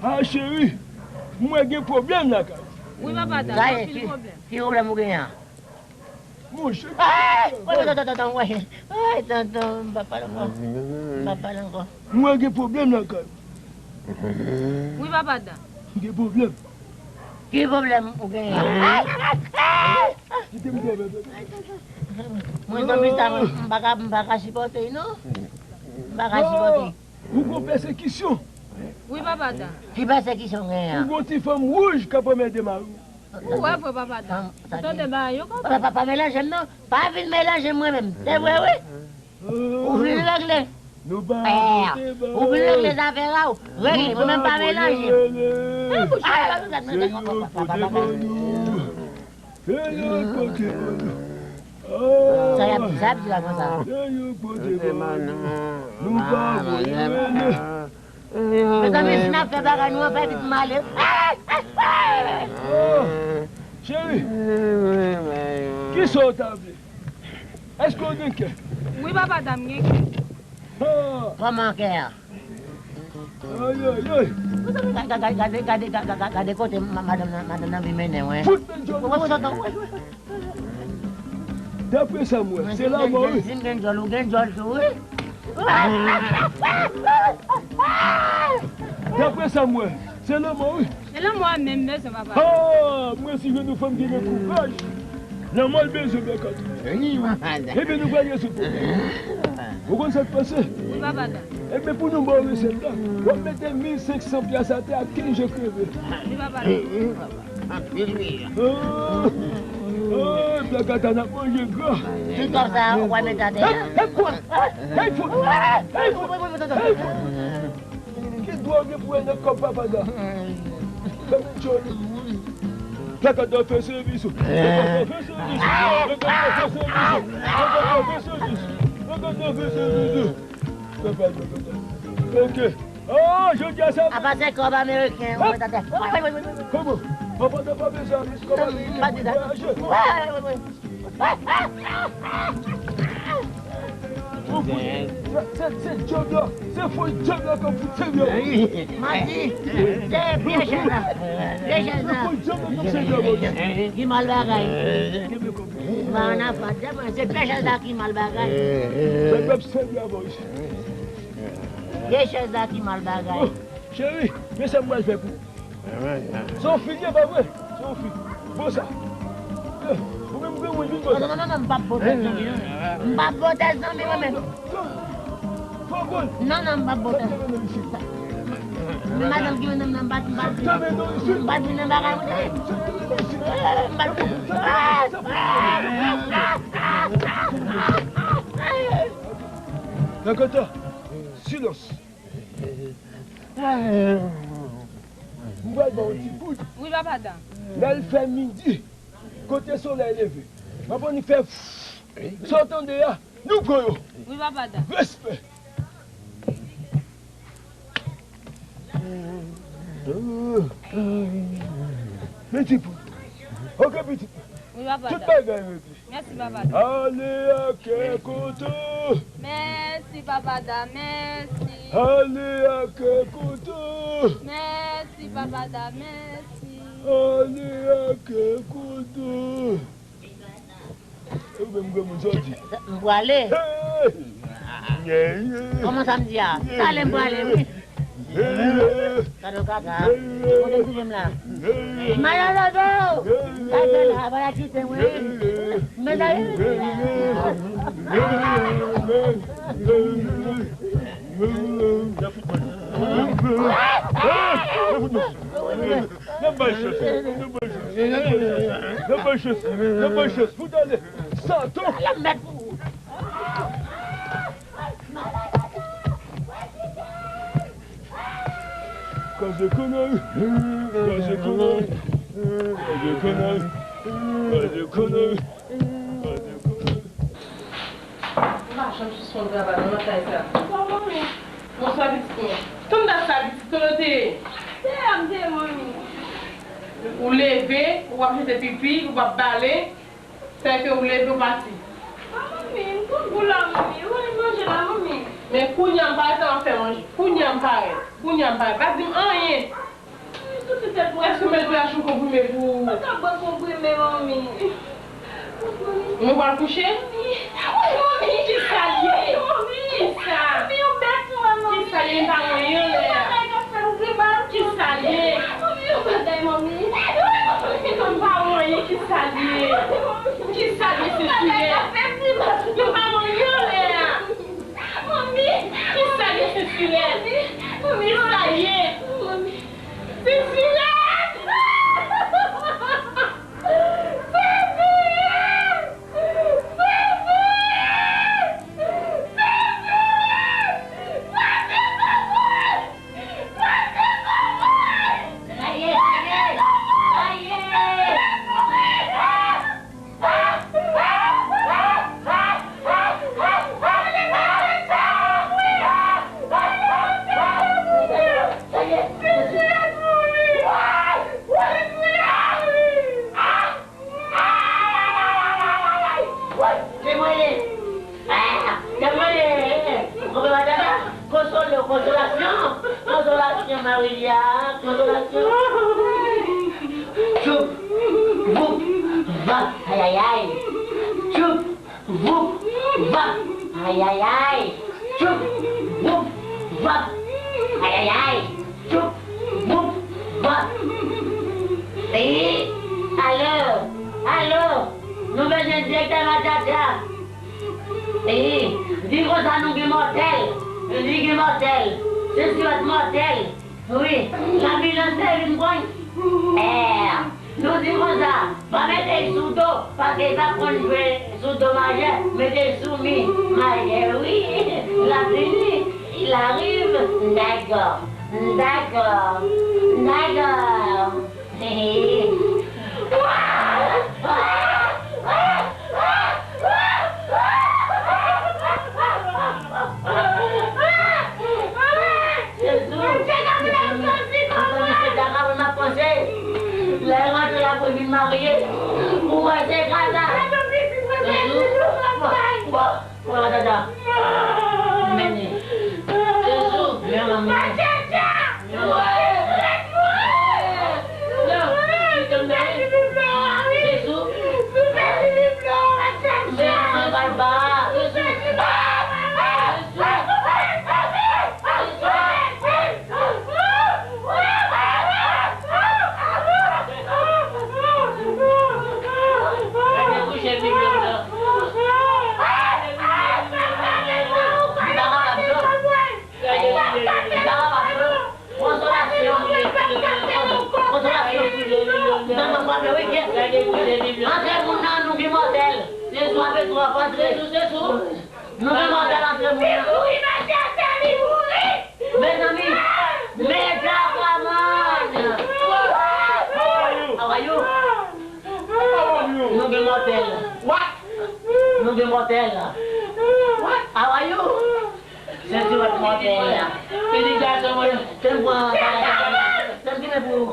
Ah, cheri, m wè gen pwoblèm lakay. Wi, papa, ta gen anpil pwoblèm. Ki pwoblèm ou genyen an? Monchè. Ay, tonton, tonton, tonton, wè. Ay, tonton, m pa pale ankò. M pa pale ankò. M wè gen pwoblèm lakay. Wi, papa, ta. Gen pwoblèm. Ki pwoblèm ou genyen? Kite m travay. Mwen, zanmi sa, mwen, m pa ka, m pa ka sipòte, non. M pa ka sipòte. Ou gon pèsekisyon. Wi, papa, ta. Ki pèsekisyon w genyen an? Ou gon ti fanm wouj k ap anmède mari w. Ou wè vre, papa Dan. Ou tande bagay yo konsa? Pa, pa, pa melanje m non. Pa vin melanje m mwen menm. Se vre, wi. Ou vin regle. Ou vin regle zafè a ou. Regle. Mwen menm pa melanje m. Sa y ap, sa y ap di la konsa? Mezanmi, si n ap fè bagay, nou fè vit m ale. Cheri, kisa w ta vle? Èske w gen kè? Wi, papa Dan, m gen kè. Kòman kè a? Ay, ay, ay. Gade, gade, gade, gade, gade kote ma-, madanm nan, madanm nan vin mennen mwen. Fout men djòl. Wè, wè, wè, wè. Daprè sa m wè, se lanmò, wi. Si m gen djòl, ou gen djòl tou, wi. Daprè sa m wè, se lanmò, wi. Se lanmò a menm bezwen, papa. Ah, mwen si jwenn yon fanm ki gen kouraj, lanmò l bezwen bèkòt. Ebyen, nou pral rezoud pwoblèm. Ou konn sa k pase? Wi, papa Dan. Ebyen, pou nou ba w resèt la, w ap mete mil senk san pyas atè ak kenz je kreve. Wi, papa Dan. Anpil, wi. Ah, ah, plakata n ap manje gra. Ti kòb sa a, ou pral mete atè a. Hey, hey, kwa? Hey, fout! Hey, fout! Hey, fout! Ki dwa w gen pou wè nan kòb papa sa? Fè men djòl. Plakata fè sèvis ou. Plakata fè sèvis ou. Plakata fè sèvis ou. Plakata fè sèvis ou. Plakata fè sèvis ou. Papa, papa, papa. Ok. Oh, jodi a sa. Apa se kòb ameriken, ou mete atè. Kòman? Papa, nan pa bezwen amis, kòb ameriken pou vwayaje. Ou fout. Se, se, se djòb la, se fo djòb la k ap fout sèvi a ou. Manti, se vye chèz la. Vye chèz la. Se fo djòb la k ap sèvi a ou. Ki mal bagay. Kenbe kòb. Ba, ann apa, se vye chèz la ki mal bagay. Nèg yo ap sèvi avè w isit. Vye chèz la ki mal bagay. Oh, cheri, men sa m pral fè pou ou. Se yon fi, pa vre? Se yon fi. Bon sa. Eh, ou menm granmoun, vin bon sa. Non, non, non, non, m p ap bon tèt zanmi, non. M p ap bon tèt zanmi, mwen menm. Fò gòl. Non, non, m p ap bon tèt. Men madanm ki mennen m nan, m pa t, m pa t, m pa t vin nan bagay, mwen. Eh, m pa t. Dakota, silans. M pral ba w yon ti bout. Wi, papa Dan. Lè l fè midi, kote solèy leve, m ap annik fè. Sa w tande a, nou pran yo. Wi, papa Dan. Respè. Men ti bout. Ok, pitit. Wi, papa Dan. Tout bagay regle. Mèsi, papa Dan. Ale a kè kontan. Mèsi, papa Dan, mèsi. Ale a kè kontan. Mèsi, papa Dan, mèsi. Ale a kè kontan. E ou menm, granmoun, sa w di? M prale. Hey! Kòman sa m di a? Talè m prale, wi. Gade w kaka. Kote w twouve m la? Madan Dodo! Sa fè la, pa la kite mwen. Men sa. N ap bay chans, n ap bay chans. N ap bay chans, n ap bay chans. Fout ale. Santo. Kòze konari. Kòze konari. Kòze konari. Kòze konari. Kòze konari. M pa janm sispann travay nan kay sa. Bonswa, manmi. Bonswa, pitit mwen. Tann dat sa, pitit, kote w te ye? Deyò m te ye, manmi. Ou leve, ou p ap jete pipi, ou p ap bale. Fè ke ou leve, ou pati. A, manmi, m pran gou la, manmi. Ou wè manje la, manmi. Men kounye a m parèt, m ap fè manje. Kounye a m parèt. Kounye a m parèt. Pa di m anyen. Manmi, soti tèt mwen. Èske mèt la jwenn konprime pou ou? Mwen ta bwè konprime, manmi. Ou pral kouche? Wi, manmi. Kisa l ye? Manmi. Kisa? Manmi, yon bèt mwen, manmi. Kisa l ye? M pa wè anyen anlè a. Yon bagay k ap fè m grimas. Kisa l ye? Manmi, yon bagay, manmi. Wi, manmi. M pa wè anyen. Kisa l ye? Kisa l ye, se sou lè? Yon bagay k ap fè m grimas. M pa wè anyen anlè a. Manmi. Kisa l ye, se sou lè? Manmi. Kisa l ye? Manmi. Se sou lè! Tchoup! Voup! Vap! Ayayay! Tchoup! Voup! Vap! Ayayay! Tchoup! Voup! Vap! Ayayay! Tchoup! Voup! Vap! Eyi! Alo! Alo! Nou bezwen direktè Matata! Eyi! Di konsa nou gen mòtèl! Li gen mòtèl! Se sirèt mòtèl! Wi, lanbilans te vin pran l. Eh, nou di konsa, pa mete l sou do, paske l pa konn jwe sou do majè, mete l sou mi majè, wi. L ap vini, il arrive. Dakò, dakò, dakò. Jezi, mezanmi, mezanmi, se Djaka mwen m ap panse. Lè l rantre la pou l vin marye. Ou wè se Djaka. Jezi, bon, bon, bon, Djaka. Mennen. Jezi, mezanmi. Konsolasyon. Konsolasyon. Antre moun nan, nou gen mòtèl. Se sou, se sou, antre. Nou gen mòtèl, antre moun nan. Mezanmi, men Djakaman. How are you? Nou gen mòtèl. Nou gen mòtèl. How are you? Senti wè kòmantè a. Fini gason mwen. Te m pran bagay sa. Te m kite pou ou.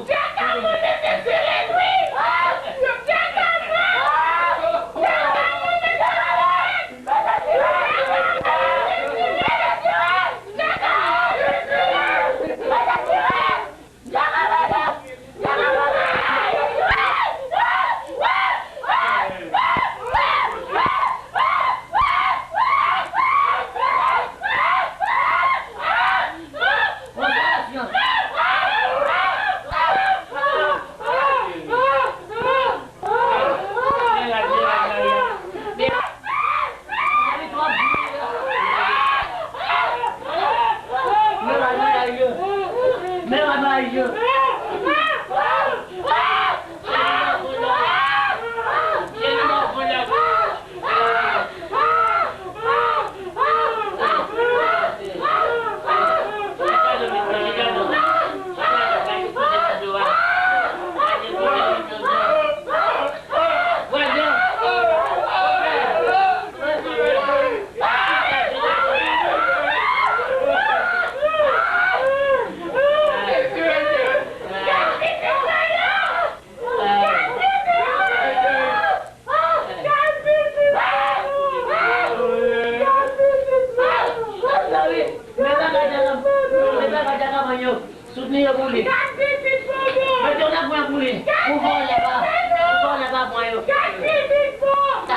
Soutni yo pou li. Mete yon lapwen pou li. Pou vòlè pa, pou vòlè pa pran yo.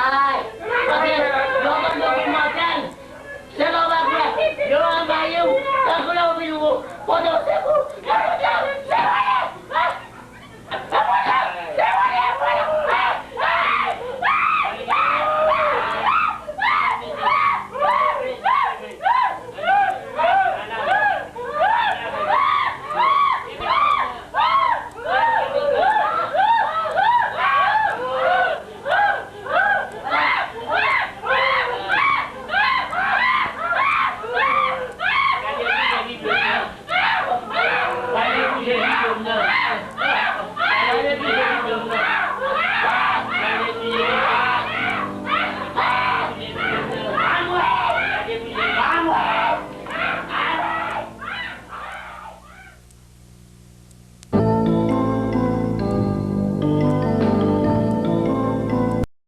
Ay, paske yo konn yo pi mòtèl. Se lè w pa kwè, yo anvayi w. Tankou lè w vin ou, pote w sekou.